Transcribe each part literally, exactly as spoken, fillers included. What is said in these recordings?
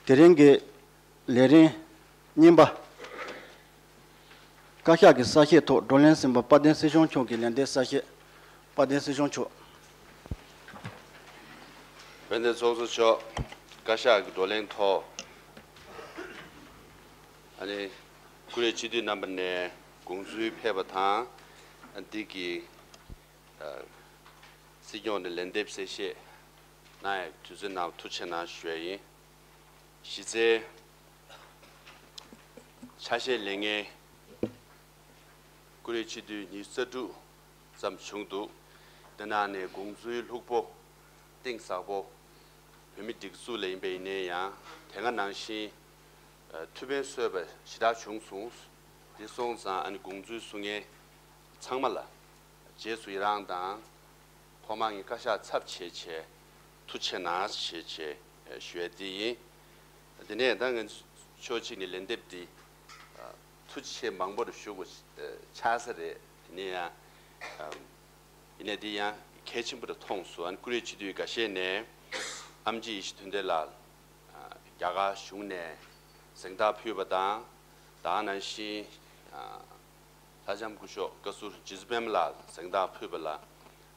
དེ་རིང་གི་ལས་རིམ་གཉིས་པ། བཀའ་ཤག་གི་གསལ་བཤད་ཐོག་བགྲོ་གླེང་ཟིན་པ་དཔལ་ལྡན་སྲིད་སྐྱོང་མཆོག་གི་ལན་འདེབས་གསལ་བཤད། དཔལ་ལྡན་སྲིད་སྐྱོང་མཆོག་དཔལ་ལྡན་ཚོགས་གཙོ་མཆོག་བཀའ་ཤག་གི་བགྲོ་གླེང་ཐོག་ཨ་ནི་ཀུ་རེ་སྤྱི་འཐུས་རྣམ་པ་ནས་དགོངས་ཚུལ་ཕེབས་པ་དང་། འདི་གི་སྲིད་སྐྱོང་ནས་ལན་འདེབས་གསལ་བཤད་གནང་ཡག་དུས་ཚོད་གནང་བ་ཐུགས་རྗེ་ཆེ་གནང་ཞུ་ཡ་ཡིན། གཞི་རྩའི་ཆ་ཤས་ལེན་མཁན་ཀུ་རེ་སྤྱི་འཐུས་ཉི་ཤུ་རྩ་དྲུག་ཙམ་བྱུང་འདུག་དེ་ནང་ནས་དགོངས་ཚུལ་ལྷུག་པོ་གཏིང་ཟབ་པོ་བོད་མི་སྒྲིག་འཛུགས་ལ་ཡིན་པ་ཡིན་ན་ཡང་དེ་སྔ་ནང་བཞིན་ཐུགས་ཕན་གསོས་པ་ཞེ་དྲག་བྱུང་སོང་། དེ་སོང་ཙང་ཨ་ནི་དགོངས་ཚུལ་གསུང་མཁན་ཚང་མ་ལ་རྗེས་སུ་ཡི་རང་དང་། ཐོག་མར་ངས་བཀའ་ཤག་ཚབ་བྱས་བྱས་ཐུགས་རྗེ་ཆེ་གནང་ཞེས་བྱས་ཞུ་ཡ་དེ་ཡིན། དེ་ནས་ད་ང་ཕྱོགས་གཅིག་ནས་ལན་འདེབས་འདི་ཐུགས་རྗེ་ཆེ་མང་པོ་རུ་ཞུ་དགོས་ཆགས་ས་རེད། དེ་ནས་ཡང་ཡིན་ནའི་འདི་ཡང་གལ་ཆེན་པོ་རུ་མཐོང་སོང་། ཨ་ནི་ཀུ་རེ་སྤྱི་འཐུས་འགའ་ཤས་ནས་ཨེམ་ཆི་ཡེ་ཤེས་དོན་ལྡན་ལགས་རྒྱ་གར་གཞུང་ནས་གཟེངས་རྟགས་ཕུལ་བ་དང་། ད་ག་ནང་བཞིན། ལྷ་ལྕམ་སྐུ་ཞབས་བཀའ་ཟུར་རྗེ་བཙུན་པད་མ་ལགས་གཟེངས་རྟགས་ཕུལ་བ་ལ་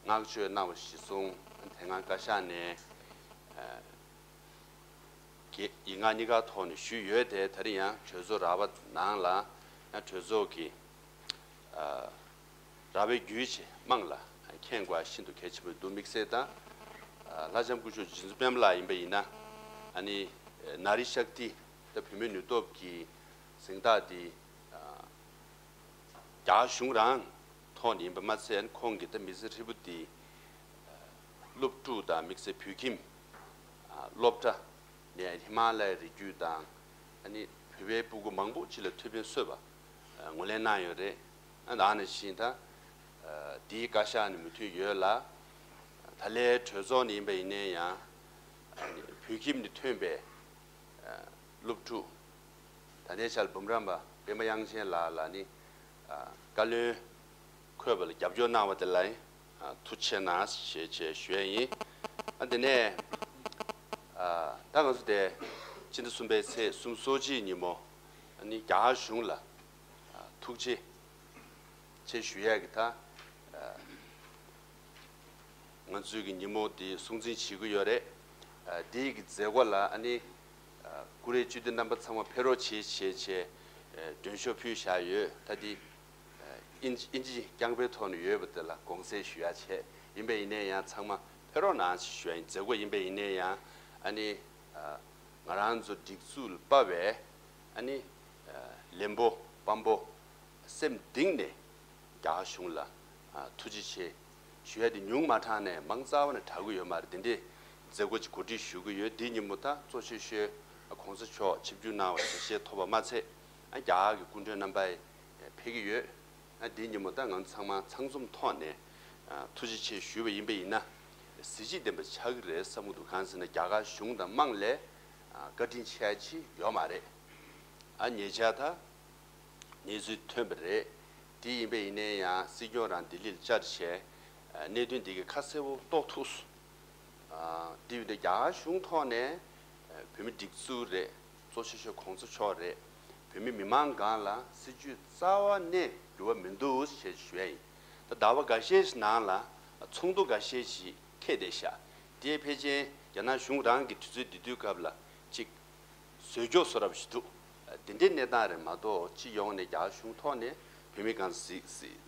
བསྔགས་བརྗོད་གནང་བ་གཞིར་བཟུང་། དེ་སྔ་བཀའ་ཤག་ནས་ཡིག་ངག་གཉིས་ཀ་ཐོག་ནས་ཞུས་ཡོད་དེ། ད་རེས་ཡང་གྲོས་ཚོགས་རགས་པ་ནང་ལ་ཡང་གྲོས་ཚོགས་ཀྱི་རགས་པའི་རྒྱུད་ཆེ་དམངས་ལ་མཁྱེན་དགོས་ཤིན་ཏུ་གལ་ཆེན་པོ་འདུག་དམིགས་བསལ་ད་ལྷ་ལྕམ་སྐུ་ཞབས་རྗེ་བཙུན་པད་མ་ལགས་ཡིན་པ་ཡིན་ན། ཨ་ནི་ནཱ་རི་ཤཀྟི་ད་བུད་མེད་ནུས་སྟོབས་ཀྱི་གཟེངས་རྟགས་འདི། རྒྱ་གཞུང་རང་ཐོག་ནས་ཡིན་པ་མ་ཚད། ཁོང་གིས་ད་མི་ཚེ་ཧྲིལ་པོ་འདི་སློབ་ཕྲུག་དང་དམིགས་བསལ་བོད་ཁྱིམ་སློབ་གྲྭ་ནས་ཧི་མ་ལ་ཡའི་རི་རྒྱུད་དང་། ཨ་ནི་བོད་པའི་སྤུ་གུ་མང་པོ་ཅིག་ལ་ཐུགས་ཕན་གསོས་པ་ངོས་ལེན་གནང་ཡོད་རེད། ཨ་ནི་ད་ནང་བཞིན་ད་འདིའི་བཀའ་ཤག་ནས་མོས་མཐུན་ཡོད་ལ། ད་ལྟའི་གྲོས་ཚོགས་ནས་ཡིན་པ་ཡིན་ནའི་ཡང་། ཨ་ནི་བོད་ཁྱིམ་ནས་ཐོན་པའི་སློབ་ཕྲུག་ད་ལྟའི་ཆར་འབུམ་རམས་པ་པད་མ་དབྱངས་ཅན་ལགས་ལ་ནི་བཀའ་བློན་འཁོད་པ་ལ་རྒྱབ་སྐྱོར་གནང་བ་དེ་ལ་ཐུགས་རྗེ་ཆེ་གནང་ཞེས་བྱས་ཞུ་ཡས་ཡིན། ཨ་དེ་ནས་ད་ང་ཚོ་དེ་སྤྱི་ཟླ་གསུམ་པའི་ཚེས་སུམ་ཅུ་སོ་གཅིག་ཉིན་མོ་ནི་རྒྱ་གར་གཞུང་ལ་ཐུགས་རྗེ་ཆེ་ཞུ་ཡས་ཀྱི་ད། ང་ཚོའི་གི་ཉིན་མོ་འདི་སྲུང་བརྩི་བྱེད་ཀྱི་ཡོད་རེད། ཨ་འདིའི་གི་མཛད་སྒོ་ལ་ཨ་ནི་ཨ་ཀུ་རེ་སྤྱི་འཐུས་རྣམ་པ་ཚང་མ་ཕེབས་རོགས་བྱེད་བྱེད་བྱེད་ཨ་མགྲོན་ཤོག་ཕུལ་བཞག་ཡོད། ད་འདི་ཨ་ཨིན་ཨིན་ཇི་རྐྱང་པའི་ཐོག་ནས་ཡོད་པ་དེ་ལ་དགོངས་སེལ་ཞུ་ཡ་བྱས། ཡིན་པ་ཡིན་ནའི་ཡང་ཚང་མ་ཕེབས་རོགས་གནང་ཞེས་ཞུ་ཡ་ཡིན། མཛད་སྒོ་ཡིན་པ་ཡིན་ནའི་ཡང་ཨ་ནི་ཨ་ང་རང་ཚོ་སྒྲིག་འཛུགས་ལ་དཔའ་བའི་ཨ་ནི་ཨ་ལན་པོ་དཔང་པོ་སེམས་གཏིང་ནས་རྒྱ་གར་གཞུང་ལ་ཨ་ཐུགས་རྗེ་ཆེ་ཞུ་ཡ་དེ་ཉུང་མ་དྲགས་ནས་མང་རྩ་བ་ནས་དྲག་གི་ཡོད་མ་རེད། དེ་འདྲའི་མཛད་སྒོ་ཅིག་གོ་སྒྲིག་ཞུ་གི་ཡོད། དེའི་ཉིན་མོ་ད་གཙོ་ཆེ་ཤོས་ཨ་གོང་ས་མཆོག་ཆིབས་བསྒྱུར་གནང་བ་ཞལ་བཞེས་ཐོབ་པ་མ་ཚད། ཨ་རྒྱ་གར་གྱི་སྐུ་མགྲོན་རྣམ་པ་ཕེབས་ཀྱི་ཡོད། ཨ་དེའི་ཉིན་མོ་ད་ང་ཚོ་ཚང་མ་ཚང་འཛོམས་ཐོག་ནས་ཨ་ཐུགས་རྗེ་ཆེ་ཞུས་པ་ཡིན་པ་ཡིན་ན་གཟི་བརྗིད་ལྡན་པ་ཆགས་ཀྱི་རེད་བསམ་གྱི་འདུག་གང་ཟེར་ན་རྒྱ་གར་གཞུང་དང་དམངས་ལས་ཨ་བཀའ་དྲིན་ཆེ་ཅིག་ཡོད་མ་རེད། ཨ་ཉེ་ཆར་ད་གནས་ཚུལ་ཐོན་པ་རེད། དེ་ཡིན་པ་ཡིན་ནའི་ཡང་སྲིད་སྐྱོང་རང་ལྡི་ལིར་བཅར་བྱས་གནད་དོན་འདི་གི་ཁ་གསལ་པོ་རྟོགས་ཐུབ་སོང་། དེ་ཡིན་དུས་རྒྱ་གར་གཞུང་ཐོག་ནས་བོད་མི་སྒྲིག་འཛུགས་རེད། གཙོ་ཆེ་ཤོས་གོང་ས་མཆོག་རེད། བོད་མི་མི་མང་སྒང་ལ་སྲིད་ཇུས་རྩ་བ་ནས་འགྱུར་བ་མི་འདུག་ཞེས་ཞུ་ཡ་ཡིན། ད་ཟླ་བ་འགའ་ཤས་ཤིག་ནང་ལ་ཚོགས་འདུ་འགའ་ཤས་ཤིག་འཁེལ་བསྡད་ཤག་དེ་ཕལ་ཆེར་རྒྱ་ནག་གཞུང་རང་གི་དུས་ཚོད་འདི་དུས་སྐབས་ལ་ཅིག་བཟོས་སྐྱོ་བཟོ་རབས་ཞིག་འདུག་དེ་འདྲའི་གནས་སྟངས་རེད་མ་གཏོགས། སྤྱི་ཡོངས་ནས་རྒྱ་གར་གཞུང་ཐོག་ནས་བོད་མི་གང་གཟིགས་གཟིགས་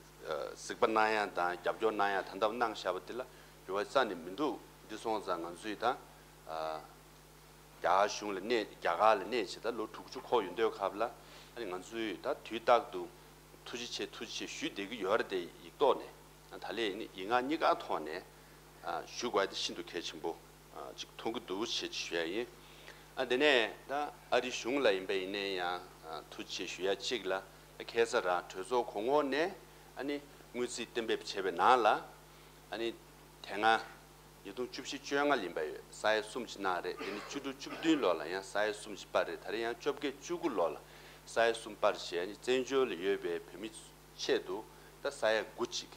གཟིགས་པ་གནང་ཡ་དང་རྒྱབ་སྐྱོར་གནང་ཡ་ད་ལྟ་གནང་བཞག་པ་དེ་ལ་འགྱུར་བ་རྩ་ནས་མི་འདུག་འདི་སོང་ཙང་ང་ཚོས་ད་རྒྱ་གར་གཞུང་ལ་གནས་རྒྱ་གར་ལ་གནས་བྱས་ད་ལོ་དྲུག་ཅུ་འཁོར་ཡོང་དུས་སྐབས་ལ་ཨ་ནི་ང་ཚོས་ད་དུས་རྟག་ཏུ་ཐུགས་རྗེ་ཆེ་ཐུགས་རྗེ་ཆེ་ཞུས་བསྡད་ཀྱི་ཡོད་རེད་དེ། ཡིག་ཐོག་ནས། ད་ལན་ཡིན་ན་ཡིག་ངག་གཉིས་ཀ་ཐོག་ནས་ཨ་ཞུ་དགོས་དེ་ཤིན་ཏུ་གལ་ཆེན་པོ་ཨ་ཅིག་མཐོང་གི་འདུག་ཞེས་ཞུ་ཡ་ཡིན། ཨ་དེ་ནས་ད་ཨ་རི་གཞུང་ལ་ཡིན་པ་ཡིན་ནའི་ཡང་ཨ་ཐུགས་རྗེ་ཆེ་ཞུ་ཡ་གཅིག་ལ། ད་ཁ་སང་རང་གྲོས་ཚོགས་གོང་འོག་ནས་ཨ་ནི་དངུལ་རྩིས་གཏན་འབེབས་བྱས་པའི་ནང་ལ་ཨ་ནི་དེ་སྔ་ཉིས་སྟོང་བཅུ་བཞི་བཅོ་ལྔ་ལ་ཡིན་པ་ཡོད། ས་ཡ་གསུམ་གྱི་ནང་རེད། དེ་ནི་བཅུ་དྲུག་བཅུ་བདུན་ལོ་ལ་ཡང་ས་ཡ་གསུམ་གྱི་པར་རེད། ད་རེས་ཡང་བཅོ་བརྒྱད་བཅུ་དགུ་ལོ་ལ་ས་ཡ་གསུམ་པར་བྱས་ནས་བཙན་བྱོལ་ལ་ཡོད་པའི་བོད་མི་ཆེད་དུ་ད་ས་ཡ་དགུ་ཅིག་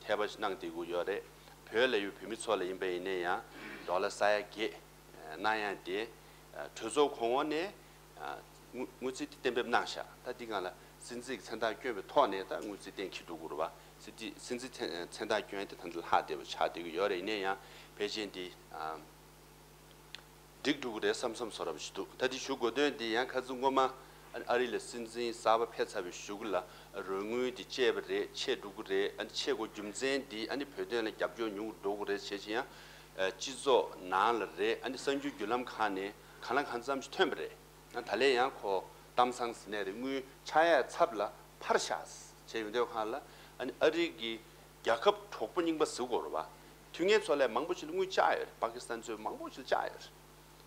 ཐེ་བ་ཞིག་གནང་བསྡད་ཀྱི་ཡོད་རེད། བོད་ལ་ཡོད་བོད་མི་ཚོ་ལ་ཡིན་པ་ཡིན་ན་ཡང་ཌོ་ལར་ས་ཡ་བརྒྱད་གནང་ཡ་དེ་ གྲོས་ཚོགས་གོང་འོག་ནས་དངུལ་དངུལ་རྩིས་དེ་གཏན་འབེབས་གནང་བཞག་ད་འདི་སྒང་ལ་སྲིད་འཛིན་གྱི་མཚན་རྟགས་བསྐྱོན་པའི་ཐོག་ནས་ད་དངུལ་རྩིས་གཏན་འཁེལ་འགྲོ་དགོས་རེད་བ། སྲིད་འཛིན་སྲིད་འཛིན་མཚན་མཚན་རྟགས་བསྐྱོན་ཏེ་ད་ལྟ་ལྷག་བསྡད་པ་ཆགས་བསྡད་ཀྱི་ཡོད་རེད། ཡིན་ན་ཡང་ཕལ་ཆེར་འདི་འགྲིག་འགྲོ་གི་རེད་བསམ་བསམ་བཟོ་འདྲ་ཞིག་འདུག་ད་འདི་ཞུ་དགོས་དོན་འདི་ཡང་ཁ་སང་སྔོན་མ་ཨ་རི་ལ་སྲིད་འཛིན་གསར་པ་ཕེབས་ཚར་བའི་གཞུག་གུ་ལ་རོགས་དངུལ་འདི་བཅད་པ་རེད། ཆད་འགྲོ་གི་རེད། ཨ་ནི་ཆད་དགོས་རྒྱུ་མཚན་འདི་ཨ་ནི་བོད་དོན་ལ་རྒྱབ་སྐྱོར་ཉུང་རུ་འགྲོ་གི་རེད་བྱས་ཙང་ཡང་སྤྱི་ཚོགས་ནང་ལ་རེད། ཨ་ནི་གསར་འགྱུར་བརྒྱུད་ལམ་ཁག་ནས་གང་ལ་གང་འཚམ་ཞིག་ཐོན་པ་རེད། ད་ལན་ཡང་ཁོ་གཏམ་བཟང་ཟེར་ནས་རེད། དངུལ་ཆག་ཡའི་ཚབ་ལ་ཕར་བཞག་བྱས་ཡོང་དུས་སྒང་ལ་ཨ་ནི་ཨ་རི་གི་རྒྱལ་ཁབ་གྲོགས་པོ་རྙིང་པ་ཟེར་དགོས་རེད་བ། དུས་ངན་ཚོ་ལས་མང་པོ་ཞིག་ལ་དངུལ་བཅག་ཡོད་རེད། པ་ཀི་སི་ཐན་ཚོས་མང་པོ་ཞིག་ལ་བཅག་ཡོད་རེད།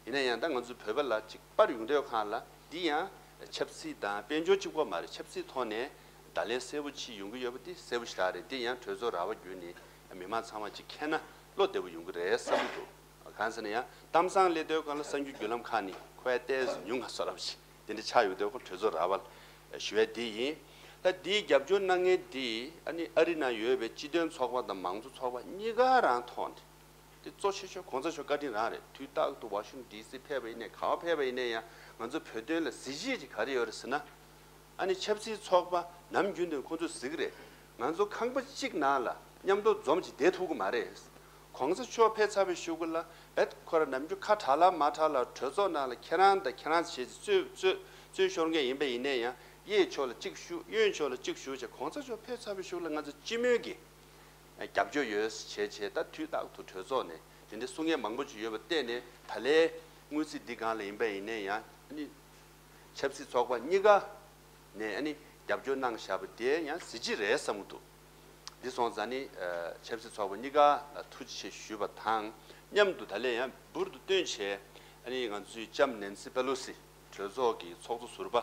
ཡིན་ན་ཡང་ད་ང་ཚོ་བོད་པ་ལ་ཅིག་པར་ཡོང་དུས་སྒང་ལ་འདི་ཡང་ཆབ་སྲིད་དང་དཔལ་འབྱོར་གཅིག་པ་མ་རེད། ཆབ་སྲིད་ཐོག་ནས་བརྡ་ལན་གསལ་པོ་ཅིག་ཡོང་གི་ཡོད་པ་འདི་གསལ་པོ་ཞེ་དྲག་རེད། འདི་ཡང་གྲོས་ཚོགས་ར་བ་བརྒྱུད་ནས་མི་མང་ཚང་མ་ཅིག་མཁྱེན་ན་བློ་བདེ་པོ་ཡོང་གི་རེད་བསམ་གྱི་འདུག་གང་ཟེར་ན་ཡང་གཏམ་བཟང་སླེབས་དུས་སྒང་ལ་གསར་འགྱུར་བརྒྱུད་ལམ་ཁག་ནས་ཁོ་ཡ་ཏོག་ཙམ་ཉུང་ང་བཟོ་འདྲ་ཞིག་དེ་འདྲ་ཆགས་ཡོང་དུས་ཁོ་གྲོས་ཚོགས་ར་བ་ལ་ཞུ་ཡ་འདི་ཡིན། ད་འདིའི་རྒྱབ་སྐྱོར་གནང་མཁན་འདི་ཨ་ནི་ཨ་རི་ནང་ཡོད་པའི་སྤྱི་མཐུན་ཚོགས་པ་དང་མང་གཙོ་ཚོགས་པ་གཉིས་ཀ་རང་ཐོག་ནས། དེ་གཙོ་ཆེ་ཤོས་གོང་ས་མཆོག་བཀའ་དྲིན་རང་རེད། དུས་རྟག་ཏུ་ཝ་ཤིང་ཊོན་ཌི་སི་ཕེབས་པ་ཡིན་ནའི་ག་པར་ཕེབས་པ་ཡིན་ནའི་ཡང་ང་ཚོ་བོད་དོན་ལ་གཟི་བརྗིད་ཅིག་ག་རེ་ཡོད་རེད་ཟེར་ན། ཨ་ནི་ཆབ་སྲིད་ཚོགས་པ་ནམ་རྒྱུན་དུ་ཁོ་ཚོས་གཟིགས་རེད། ང་ཚོ་ཁང་པ་གཅིག་ནང་ལ་མཉམ་དུ་འཛོམས་ཅིག་བསྡད་ཐུབ་ཀྱི་མ་རེད། གོང་ས་མཆོག་ཕེབས་ཚར་བའི་གཞུག་གུ་ལ་བེད་ཁོ་ར་ནམ་རྒྱུན་ཁ་གྲག་ལ་མ་གྲག་ལ་གྲོས་ཚོགས་ནང་ལ་ཁྱེད་རང་དང་ཁྱེད་རང་བྱས་རྩོད་རྩོད་རྩོད་ཤོར་མཁན་ཡིན་པ་ཡིན་ནའི་ཡང་གཡས་ཕྱོགས་ལ་གཅིག་བཞུགས། གཡོན་ཕྱོགས་ལ་གཅིག་བཞུགས་བྱས། གོང་ས་མཆོག་ཕེབས་ཚར་བའི་གཞུག་ལ་ང་ཚོ་སྤྱི་མོས་ཀྱི་རྒྱབ་སྐྱོར་ཡོད་བྱས་བྱས། ད་དུས་རྟག་ཏུ་གྲོས་ཚོགས་ནས་དེ་འདྲའི་གསུང་མཁན་མང་པོ་ཅིག་ཡོད་པ་བལྟས་ནས་ད་ལན་དངུལ་རྩིས་འདི་སྒང་ལ་ཡིན་པ་ཡིན་ནའི་ཡང་ཨ་ནི་ཆབ་སྲིད་ཚོགས་པ་གཉིས་ཀ་ནས་ཨ་ནི་རྒྱབ་སྐྱོར་གནང་བཞག་པ་དེ་ཡང་གཟི་བརྗིད་རེད་བསམ་གྱི་འདུག་འདི་སོང་ཙང་ནི་ཆབ་སྲིད་ཚོགས་པ་གཉིས་ཀ་ལ་ཐུགས་རྗེ་ཆེ་ཞུས་པ་དང་མཉམ་དུ་ད་ལན་ཡང་འབུར་དུ་བཏོན་བྱས་ཨ་ནི་ང་ཚོའི་ལྕམ་ནེན་སི་པེ་ལོ་སི་གྲོས་ཚོགས་ཀྱི་ཚོགས་གཙོ་ཟུར་པ།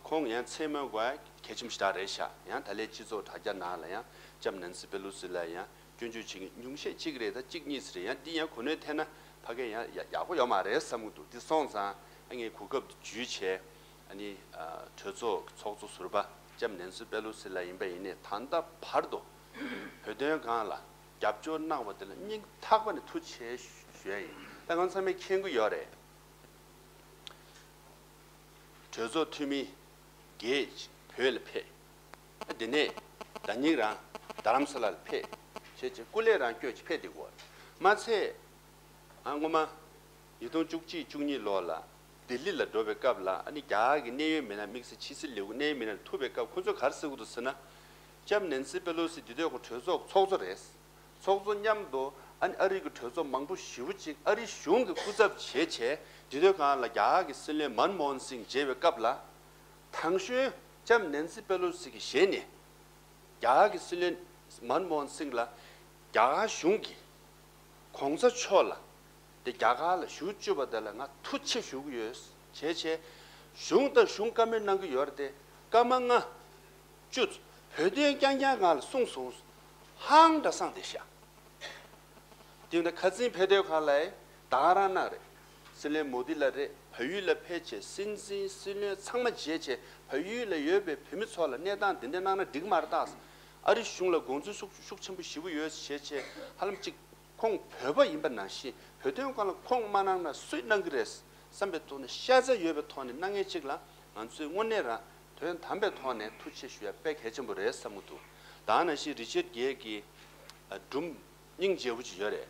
ཁོང་ཡང་མཚན་སྨོས་དགོས་གལ་ཆེན་པོ་ཞེ་དྲག་རེད་ཤག་ཡང་ད་ལན་སྤྱི་ཚོགས་དྲ་རྒྱ་ནང་ལ་ཡང་ལྕམ་ནེན་སི་པེ་ལོ་སི་ལ་ཡང་སྐྱོན་བརྗོད་བྱེད་མཁན་ཉུང་ཤས་གཅིག་རེད། ད་གཅིག་གཉིས་རེད། ཡང་འདི་ཡང་གོ་གནས་ཐད་ན་ཕ་གི་ཡང་ཡག་ཡག་པོ་ཡོད་མ་རེད་བསམ་གྱི་འདུག་འདི་སོང་ཙང་ཨ་ངས་གོ་སྐབས་འདི་བརྒྱུད་བྱས་ཨ་ནི་གྲོས་ཚོགས་ཚོགས་གཙོ་ཟུར་པ་ལྕམ་ནེན་སི་པེ་ལོ་སི་ལ་ཡིན་པ་ཡིན་ནའི་ད་ལྟ་བར་དུ་བོད་དོན་སྒང་ལ་རྒྱབ་སྐྱོར་གནང་བ་དེ་ལ་སྙིང་ཐག་པ་ནས་ཐུགས་རྗེ་ཆེ་ཞུ་ཡ་ཡིན། ད་ང་ཚང་མས་མཁྱེན་གྱི་ཡོད་རེད། གྲོས་ཚོགས་འཐུས་མི་བརྒྱད་བོད་ལ་ཕེབས། དེ་ནས་ཟླ་ཉིན་རང་རྡ་རམ་ས་ལ་ལ་ཕེབས་བྱས་བྱས་སྐུ་ལས་རང་སྐྱོད་ཅིག་ཕེབས་བསྡད་ཀྱི་ཡོད་རེད། མ་ཚད་ཨ་སྔོན་མ་ཉིས་སྟོང་བཅུ་གཅིག་བཅུ་གཉིས་ལོ་ལ་ལྡི་ལི་ལ་འགྲོ་བའི་སྐབས་ལ་ཨ་ནི་རྒྱ་གར་གྱི་གནད་ཡོད་མི་སྣ་དམིགས་བསལ་ཕྱི་སྲིད་ལས་ཁུངས་གནད་ཡོད་མི་སྣ་ལ་ཐུག་པའི་སྐབས་ཁོ་ཚོས་ག་རེ་ཟེར་གྱི་འདུག་ཟེར་ན། ལྕམ་ནེན་སི་པེ་ལོ་སི་འདི་དུས་ཁོ་གྲོས་ཚོགས་ཚོགས་གཙོ་རེད། ཚོགས་གཙོ་མཉམ་དུ་ཨ་ནི་ཨ་རི་གི་གྲོས་ཚོགས་མང་པོ་ཞེ་པོ་ཅིག་ཨ་རི་གཞུང་གི་སྐུ་ཚབ་བྱས་བྱས་དེ་དུས་སྒང་ལ་རྒྱ་གར་གྱི་སྲིད་བློན་མན་མོ་ཧན་སིང་མཇལ་བའི་སྐབས་ལ། དང་ཤོས་ལྕམ་ནེན་སི་པེ་ལོ་སི་གི་ཞལ་ནས་རྒྱ་གར་གྱི་སྲིད་བློན་མན་མོ་ཧན་སིང་ལ་རྒྱ་གར་གཞུང་གིས་གོང་ས་མཆོག་ལ་དེ་རྒྱ་གར་ལ་བཞུགས་བཅུག་པ་དེ་ལ་ང་ཐུགས་རྗེ་ཆེ་ཞུ་གི་ཡོད་བྱས་བྱས། གཞུང་དང་གཞུང་བཀའ་མོལ་གནང་གི་ཡོད་རེད་དེ། སྐར་མ་ལྔ་བཅུ་བོད་དོན་རྐྱང་རྐྱང་སྒང་ལ་གསུངས་སོང་། ཧང་འདྲ་སང་བསྡད་ཤག་དེ་ཡིན་ན་ཁ་སང་ཕེབས་དུས་སྒང་ལ་ད་ག་རང་གནང་རེད། སྲིད་བློན་མོ་དི་ལགས་རེད། བལ་ཡུལ་ལ་ཕེབས་བྱས་སྲིད་འཛིན་སྲིད་བློན་ཚང་མ་མཇལ་བྱས་བལ་ཡུལ་ལ་ཡོད་པའི་བོད་མི་ཚོ་ལ་གནས་སྟངས་འདི་འདྲ་གནང་ན་འགྲིག་མ་རེད་ད། ཨ་རི་གཞུང་ལ་དགོངས་ཚུལ་ཤུགས་ཤུགས་ཆེན་པོ་ཞེ་པོ་ཡོད་བྱས་བྱས་ཧ་ལམ་ཅིག་ཁོང་བོད་པ་ཡིན་པ་ནང་བཞིན་བོད་དོན་སྒང་ལ་ཁོང་མ་གནང་ན་སུས་གནང་གི་རེད་བསམ་པའི་ཐོག་ནས་ཤ་ཚ་ཡོད་པའི་ཐོག་ནས་གནང་མཁན་ཅིག་ལ་ང་ཚོས་དངོས་གནས་རང་དོན་དམ་པའི་ཐོག་ནས་ཐུགས་རྗེ་ཆེ་ཞུ་ཡ་དཔེ་གལ་ཆེན་པོ་རེད་བསམ་གྱི་འདུག་ད་ག་ནང་བཞིན་རི་ཅར་གྷེལ་གྱི་སྒྲུང་སྙིང་རྗེ་པོ་ཅིག་ཡོད་རེད།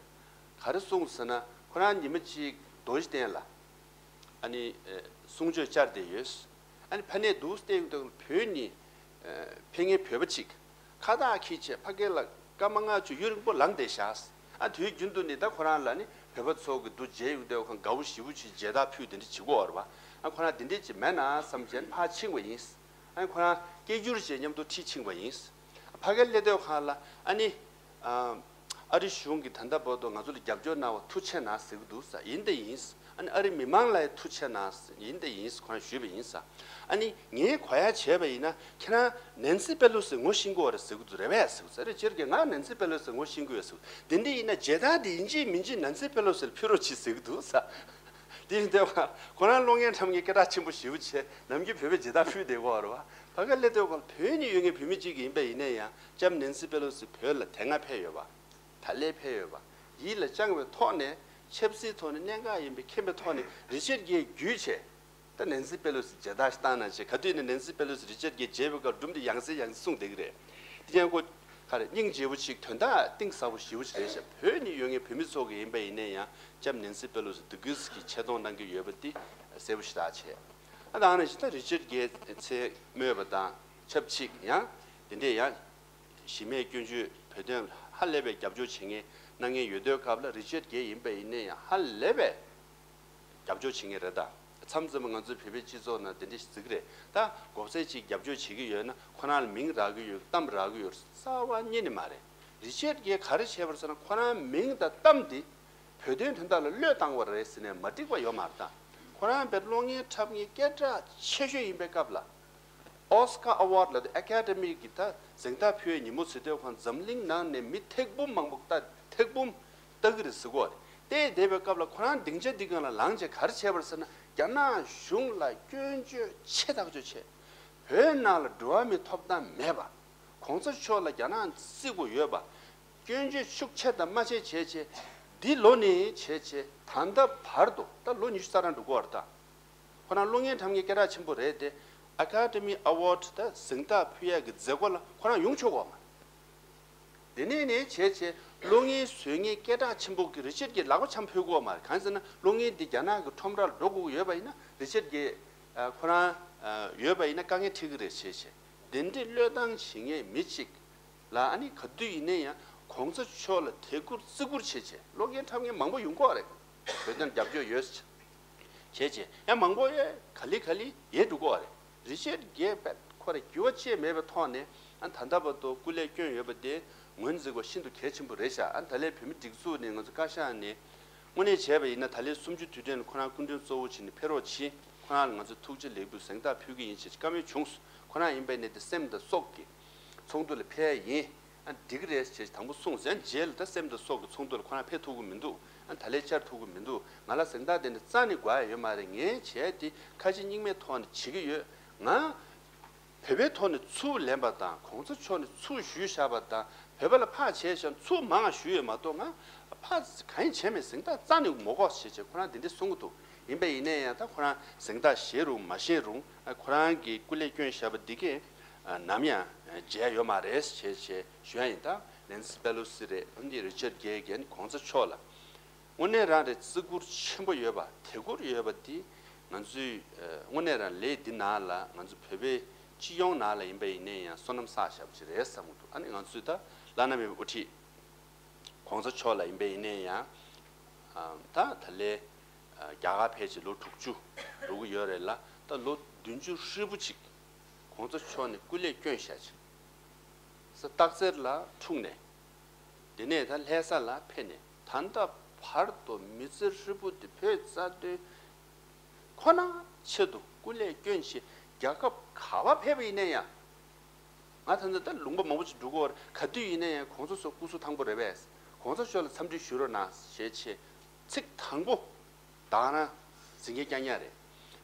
ག་རེ་གསུངས་ཟེར་ན་ཁོ་རང་ཉི་མ་གཅིག་རྡོ་རྗེ་གདན་ལ་ཨ་ནི་གསུང་ཆོས་བཅར་བསྡད་ཡོད། ཨ་ནི་ཕ་ནས་འདུག་སྟེ་ཡོང་དུས་བོད་ནས་ཕེབས་མཁན་བོད་པ་གཅིག་ཁ་བཏགས་འཁྱེར་བྱས་ཕ་གི་ལ་སྐར་མ་ལྔ་བཅུ་ཡུན་རིང་པོ་ལངས་བསྡད་ཤག་ཨ་དུས་རྒྱུན་དུ་ནི་ད་ཁོ་རང་ལ་ནི་བོད་པ་ཚོ་གི་འདུ་མཇལ་ཡོང་དུས་ཁོང་དགའ་བོ་ཞེ་པོ་ཅིག་མཇལ་དར་ཕུལ་དེ་འདྲ་བྱེད་ཀྱི་ཡོད་རེད་པ། ཨ་ཁོ་རང་དེ་འདྲ་ཅིག་མེད་ན་བསམ་བྱས་ཕར་ཕྱིན་པ་ཡིན། ཨ་ཁོ་རང་སྐད་སྒྱུར་བྱས་མཉམ་དུ་ཁྲིད་ཕྱིན་པ་ཡིན། ཕ་གིར་སླེབས་དུས་སྒང་ལ་ཨ་ནི། ཨ་རི་གཞུང་གིས་ད་ལྟ་བར་དུ་ང་ཚོ་ལ་རྒྱབ་སྐྱོར་གནང་བ་ཐུགས་རྗེ་ཆེ་གནང་ཟེར་གྱི་འདུག་ཟེར། ཡིན་དང་ཡིན། ཨ་ནི་ཨ་རི་མི་མང་ལ་ཡང་ཐུགས་རྗེ་ཆེ་གནང་ཡིན་དང་ཡིན་ཟེར་ཁོང་ཞུས་པ་ཡིན་ཟེར། ཨ་ནི་ངས་གོ་ཡ་བྱས་པ་ཡིན་ན་ཁྱེད་རང་ནེན་སི་པེ་ལོ་སི་ངོ་ཤེས་ཀྱི་ཡོད་རེད་ཟེར་གྱི་འདུག་རེད་པས་ཟེར་གྱི་འདུག་རེད། སྤྱིར་གྱི་ང་ནེན་སི་པེ་ལོ་སི་ངོ་ཤེས་ཀྱི་ཡོད་ཟེར། དེ་འདྲ་ཡིན་ན་མཇལ་དར་དེ་ཡིན་གཅིག་མིན་གཅིག་ནེན་སི་པེ་ལོ་སི་ལ་ཕུལ་རོགས་གྱིས་ཟེར་གྱི་འདུག་ཟེར། དེ་ཡིན་དུས་ཁོ་རང་གློག་བརྙན་འཁྲབ་མཁན་སྐད་གྲགས་ཆེན་པོ་ཞེ་པོ་བྱས་ནམ་རྒྱུན་བོད་པའི་མཇལ་དར་ཕུལ་བསྡད་ཀྱི་ཡོད་རེད་པ། ཕ་གིར་སླེབས་དུས་སྒང་ལ་བོད་ནས་ཡོང་མཁན་བོད་མི་གཅིག་ཡིན་པ་ཡིན་ན་ཡང་ལྕམ་ནེན་སི་པེ་ལོ་སི་བོད་ལ་དེ་སྔ་ཕེབས་ཡོད་པ། ད་ལན་ཕེབས་ཡོད་པ། ཡིད་ལ་བཅངས་པའི་ཐོག་ནས་ ཆབ་སྲིད་ཐོག་ནས་གནད་འགག་ཡིན་པའི་མཁྱེན་པའི་ཐོག་ནས་རི་ཅར་གྱིས་བརྒྱུད་བྱས། ད་ནེན་སི་པེ་ལོ་སི་མཇལ་དར་ཞིག་བཏང་ན་བྱས། ག་དུས་ནས་ནེན་སི་པེ་ལོ་སི་རི་ཅར་གྱིས་མཇལ་བའི་སྐབས་སྒྲུང་དེ་ཡང་སེ་ཡང་སེ་གསུངས་བསྡད་ཀྱི་རེད། དེ་ཡང་ཁོ་ག་རེ་སྙིང་རྗེ་པོ་ཅིག་དོན་དག་གཏིང་ཟབ་པོ་ཞེ་པོ་ཅིག་རེད་ཤག་བོད་ནས་ཡོད་མཁན་བོད་མི་ཚོ་གི་ཡིན་པ་ཡིན་ན་ཡང་ལྕམ་ནེན་སི་པེ་ལོ་སི་འདི་གུས་ཀྱི་ཆེ་མཐོང་གནང་གི་ཡོད་པ་འདི་གསལ་པོ་ཞེ་དྲག་བྱས། ཨ་ད་ཨ་ནི་ཅི་ད་རི་ཅར་གྱིས་མཚན་སྨོས་པ་དང་ཆབས་ཅིག་ཡང་དེ་འདྲས་ཡང་། གཞི་མེད་སྐྱོན་བརྗོད་བོད་དོན་ཧ་ལས་པའི་རྒྱབ་སྐྱོར་བྱེད་མཁན་གནང་མཁན་ཡོད་དུས་སྐབས་ལ་རི་ཅར་གྱིས་ཡིན་པ་ཡིན་ན་ཡང་ཧ་ལས་པའི་རྒྱབ་སྐྱོར་བྱེད་མཁན་རེད་ད། མཚམས་མཚམས་ང་ཚོའི་བོད་པའི་སྤྱི་ཚོགས་ནང་དེ་འདྲ་ཞིག་ཟིག་རེད་ད། མགོ་སེར་ཅིག་རྒྱབ་སྐྱོར་བྱེད་ཀྱི་ཡོད་ན་ཁོ་རང་ལ་མིང་རག་གི་ཡོད། གཏམ་རག་གི་ཡོད་རྩ་བ་ཉིད་ནས་མ་རེད། རི་ཅར་གྱིས་ག་རེ་བྱས་པ་རེད་ཟེར་ན་ཁོ་རང་མིང་དང་གཏམ་འདི་བོད་དོན་དོན་དག་ལ་བློས་བཏང་བ་རེད་ཟེར་ནས་མ་འགྲིག་པ་ཡོད་མ་རེད་ད། ཁོ་རང་དཔེ་གློག་བརྙན་འཁྲབ་མཁན་སྐད་གྲགས་ཆེ་ཤོས་ཡིན་པའི་སྐབས་ལ། ཨོ་སི་ཀར་ཨ་ཝརཌ་ལབ་དུས་ཨེ་ཀ་ཌེ་མི་གི་ད་གཟེངས་རྟགས་ཕུལ་བའི་ཉིན་མོ་ཟེར་དུས་ཁོང་འཛམ་གླིང་ནང་ནས་མི་ཐེར་འབུམ་མང་པོ་ལྟ་ཐེར་འབུམ་ལྟ་གི་རེད་ཟེར་གོ་རེད། དེ་བསྡད་པའི་སྐབས་ལ་ཁོ་རང་སྡིངས་ཆ་འདི་སྒང་ལ་ལངས་བྱས་ག་རེ་བྱས་པ་རེད་ཟེར་ན། རྒྱ་ནག་གཞུང་ལ་སྐྱོན་བརྗོད་ཆེ་ཐག་ཆོད་བྱས། བོད་ནང་ལ་འགྲོ་བ་མིའི་ཐོབ་ཐང་མེད་པ། གོང་ས་མཆོག་ལ་རྒྱ་ནག་བརྩི་དགོས་ཡོད་པ། སྐྱོན་བརྗོད་ཤུགས་ཆེ་དང་མ་ཆེ་བྱས་བྱས། འདི་ལོ་ནས་བྱས་བྱས་ད་ལྟ་བར་དུ་ད་ལོ་ཉི་ཤུ་རྩ་གྲངས་འགྲོ་གི་ཡོད་རེད་ད། ཁོ་རང་གློག་བརྙན་འཁྲབ་མཁན་སྐད་གྲགས་ཆེན་པོ་རེད་དེ། ཨེ་ཀ་ཌེ་མི་ཨ་ཝརཌ་ད་གཟེངས་རྟགས་ཕུལ་ཡག་གི་མཛད་སྒོ་ལ་ཁོ་རང་ཡོང་ཆོག་གི་ཡོད་མ་རེད། དེ་ནས་ནས་བྱས་བྱས་གློག་བརྙན་བཟོ་མཁན་སྐད་གྲགས་ཆེན་པོ་གི་རི་ཅར་གྱིས་ལག་པ་འཆང་ཕོད་གི་ཡོད་མ་རེད། གང་ཟེར་ན་གློག་བརྙན་འདི་རྒྱ་ནག་གི་ཁྲོམ་རར་འགྲོ་དགོས་ཀྱི་ཡོད་པ་ཡིན་ན་རི་ཅར་གྱིས་ཁོ་རང་ཡོད་པ་ཡིན་ན་དཀའ་ངལ་འཕྲད་ཀྱི་རེད་བྱས་བྱས། དེ་འདྲའི་བློས་བཏང་བྱེད་མཁན་མི་གཅིག་ལ་ཨ་ནི་ག་དུས་ཡིན་ན་ཡང་གོང་ས་མཆོག་ལ་དད་བཀུར་བརྩི་བཀུར་བྱེད་བྱེད་གློག་བརྙན་འཁྲབ་མཁན་མང་པོ་ཡོང་གི་ཡོད་རེད། བོད་དོན་རྒྱབ་སྐྱོར་ཡོད་བྱེད་བྱེད་ཡང་མང་པོ་ཡོད་ག་ལེ་ག་ལེ་ཡལ་འགྲོ་གི་ཡོད་རེད། རི་ཅར་གྱིས་ཁོ་ར་འགྱུར་བ་ཅི་ཡང་མེད་པའི་ཐོག་ནས་ཨ་ད་ལྟ་བར་དུ་སྐུ་ལས་བསྐྱོན་ཡོད་པ་དེ་ངོས་འཛིན་དགོས་ཤིན་ཏུ་གལ་ཆེན་པོ་རེད་ཤག་ཨ་ད་ལན་བོད་མི་སྒྲིག་འཛུགས་ནས་ང་ཚོ་བཀའ་ཤག་ནས་དངོས་གནས་བྱས་པ་ཡིན་ན་ད་ལན་གསུམ་བཅུ་དུས་དྲན་ལ་ཁོ་རང་སྐུ་མགྲོན་གཙོ་བོ་བྱས་ནས་ཕེབས་རོགས་གྱིས། ཁོ་རང་ལ་ང་ཚོས་ཐུགས་རྗེ་ལེགས་འབུལ་གཟེངས་རྟགས་ཕུལ་གྱི་ཡིན་ཞེས་བཀའ་མོལ་བྱུང་སོང་། ཁོ་རང་ཡིན་པ་ཡིན་ན་དེ་སེམས་དང་སྲོག་གི་ཚོགས་འདུ་ལ་ཕེབས་ཡ་ཡིན། ཨ་འགྲིག་གི་རེད་ཅེས་དང་པོ་གསུངས་ཟིན་རྗེས་ལ་ད་སེམས་དང་སྲོག་གི་ཚོགས་འདུ་ལ་ཁོ་རང་ཕེབས་ཐུབ་ཀྱི་མི་འདུག་ཨ་ད་ལན་བཅར་ཐུབ་ཀྱི་མི་འདུག་ང་ལ་གཟེངས་རྟགས་དེ་འདྲ་རྩ་ནས་དགོས་ཡ་ཡོད་མ་རེད། ངས་བྱས་དེ་ཁ་ཞེ་གཉིས་མེད་ཐོག་ནས་བྱེད་ཀྱི་ཡོད། ང་བོད་པའི་ཐོག་ནས་ཚུར་ལེན་པ་དང་གོང་ས་མཆོག་ནས་ཚུར་ཞུས་བཞག་པ་དང་བོད་པ་ལ་ཕར་བྱས་ཤག་ཚུར་མང་བ་ཞུས་ཡོད་མ་གཏོགས་ང་ཕར་གང་ཡང་བྱས་མེད། གཟེངས་རྟགས་རྩ་ནས་མ་དགོས་ཞེས་བྱས་ཁོ་རང་དེ་འདྲ་གསུང་གི་འདུག་ཡིན་པ་ཡིན་ན་ཡང་ད་ཁོ་རང་གཟེངས་རྟགས་བཞེས་རུང་མ་བཞེས་རུང་ཁོ་རང་གིས་སྐུ་ལས་བསྐྱོན་བཞག་པ་འདི་གས་ནམ་ཡང་བརྗེད་ཡ་ཡོད་མ་རེད་ཞེས་བྱས་ཞུ་ཡ་ཡིན། ད་ནེན་སི་པེ་ལོ་སི་རེད། འདི་རི་ཅར་གྱིས་གན་གོང་ས་མཆོག་ལ་དངོས་གནས་རང་རེད། བརྩི་བཀུར་ཆེན་པོ་ཡོད་པ་དད་བཀུར་ཡོད་པ་འདི་ང་ཚོས་དངོས་གནས་རང་ལས་འདི་ནང་ལ་ང་ཚོ་བོད་པའི་སྤྱི་ཡོངས་ནང་ལ་ཡིན་པ་ཡིན་ན་ཡང་བསོད་ནམས་བསགས་བཞག་པ་ཅིག་རེད་བསམ་གྱི་འདུག་ཨ་ནི་ང་ཚོས་ད་བླ་ན་མེད་པའི་དབུ་ཁྲིད་གོང་ས་མཆོག་ལ་ཡིན་པ་ཡིན་ན་ཡང་ད་ད་ལས་རྒྱ་གར་ཕེབས་ཆེད་ལོ་དྲུག་ཅུ་འགྲོ་གི་ཡོད་རེད་ལ། ད་ལོ་བདུན་ཅུ་ཧྲིལ་པོ་ཅིག་གོང་ས་མཆོག་ནས་སྐུ་ལས་བསྐྱོན་བཞག་ཅིག་ས་སྟག་འཚེར་ལ་འཁྲུངས་ནས། དེ་ནས་ད་ལྷ་ས་ལ་ཕེབས་ནས་ད་ལྟ་བར་དུ་མི་ཚེ་ཧྲིལ་པོ་དེ་བོད་རྩ་དོན་ཁོ་ན་ཆེད་དུ་སྐུ་ལས་བསྐྱོན་བྱས་རྒྱལ་ཁབ་ག་པར་ཕེབས་པ་ཡིན་ན་ཡང་། ང་ད་ལྟ་ད་ལུང་པ་མང་པོ་ཅིག་འགྲོ་གི་ཡོད་རེད། ག་དུས་ཡིན་ན་ཡང་གོང་ས་མཆོག་སྐུ་གཟུགས་ཐང་པོ་རེད་པས། གོང་ས་མཆོག་ལ་འཚམས་འདྲི་ཞུ་རོགས་གནང་ཞེས་བྱས་ཚིག་དང་པོ་ད་ག་རང་ཟིན་གྱི་རྐྱང་རྐྱང་རེད།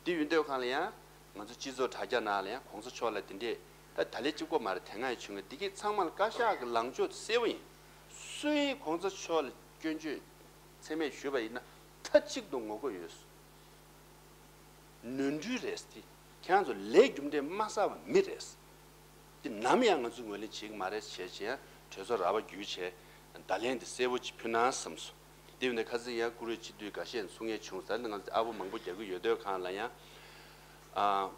དེ་ཡིན་དུས་གང་ལ་ཡང་ང་ཚོ་སྤྱི་ཚོགས་དྲ་རྒྱ་ནང་ལ་ཡང་གོང་ས་མཆོག་ལ་དེ་འདྲས་ད་ད་ལས་གཅིག་པོ་མ་རེད། དེ་སྔ་ཡང་བྱུང་བའི་འདི་གས་ཚང་མ་ལ་བཀའ་ཤག་གི་ལངས་ཕྱོགས་གསལ་པོ་ཡིན། སུ་ཡིས་གོང་ས་མཆོག་ལ་སྐྱོན་བརྗོད་མཚན་སྨད་ཞུས་པ་ཡིན་ན་མཐའ་གཅིག་ཏུ་ངོ་རྒོལ་ཡོད། ནོར་འཁྲུལ་རེད་དེ། ཁྱེད་རང་ཚོ་ལས་རྒྱུ་འབྲས་མ་བསགས་པ་མི་རེད། འདི་ནམ་ཡང་ང་ཚོས་ངོས་ལེན་བྱེད་ཀྱི་མ་རེད་ཞེས་བྱས་ཡང་གྲོས་ཚོགས་ར་བ་བརྒྱུད་བྱས་བརྡ་ལན་འདི་གསལ་པོ་ཅིག་ཕུལ་ན་བསམ་སོང་། དེ་ཡིན་ནའི་ཁ་སང་ཡང་བཀུར་འོས་སྤྱི་འཐུས་འགའ་ཤས་གསུང་ཡས་བྱུང་ཟེར་ནས་ང་ཚོ་ཨ་ཕོ་མང་པོ་རྒྱག་གི་ཡོད་དུས་གང་ལ་ཡང་།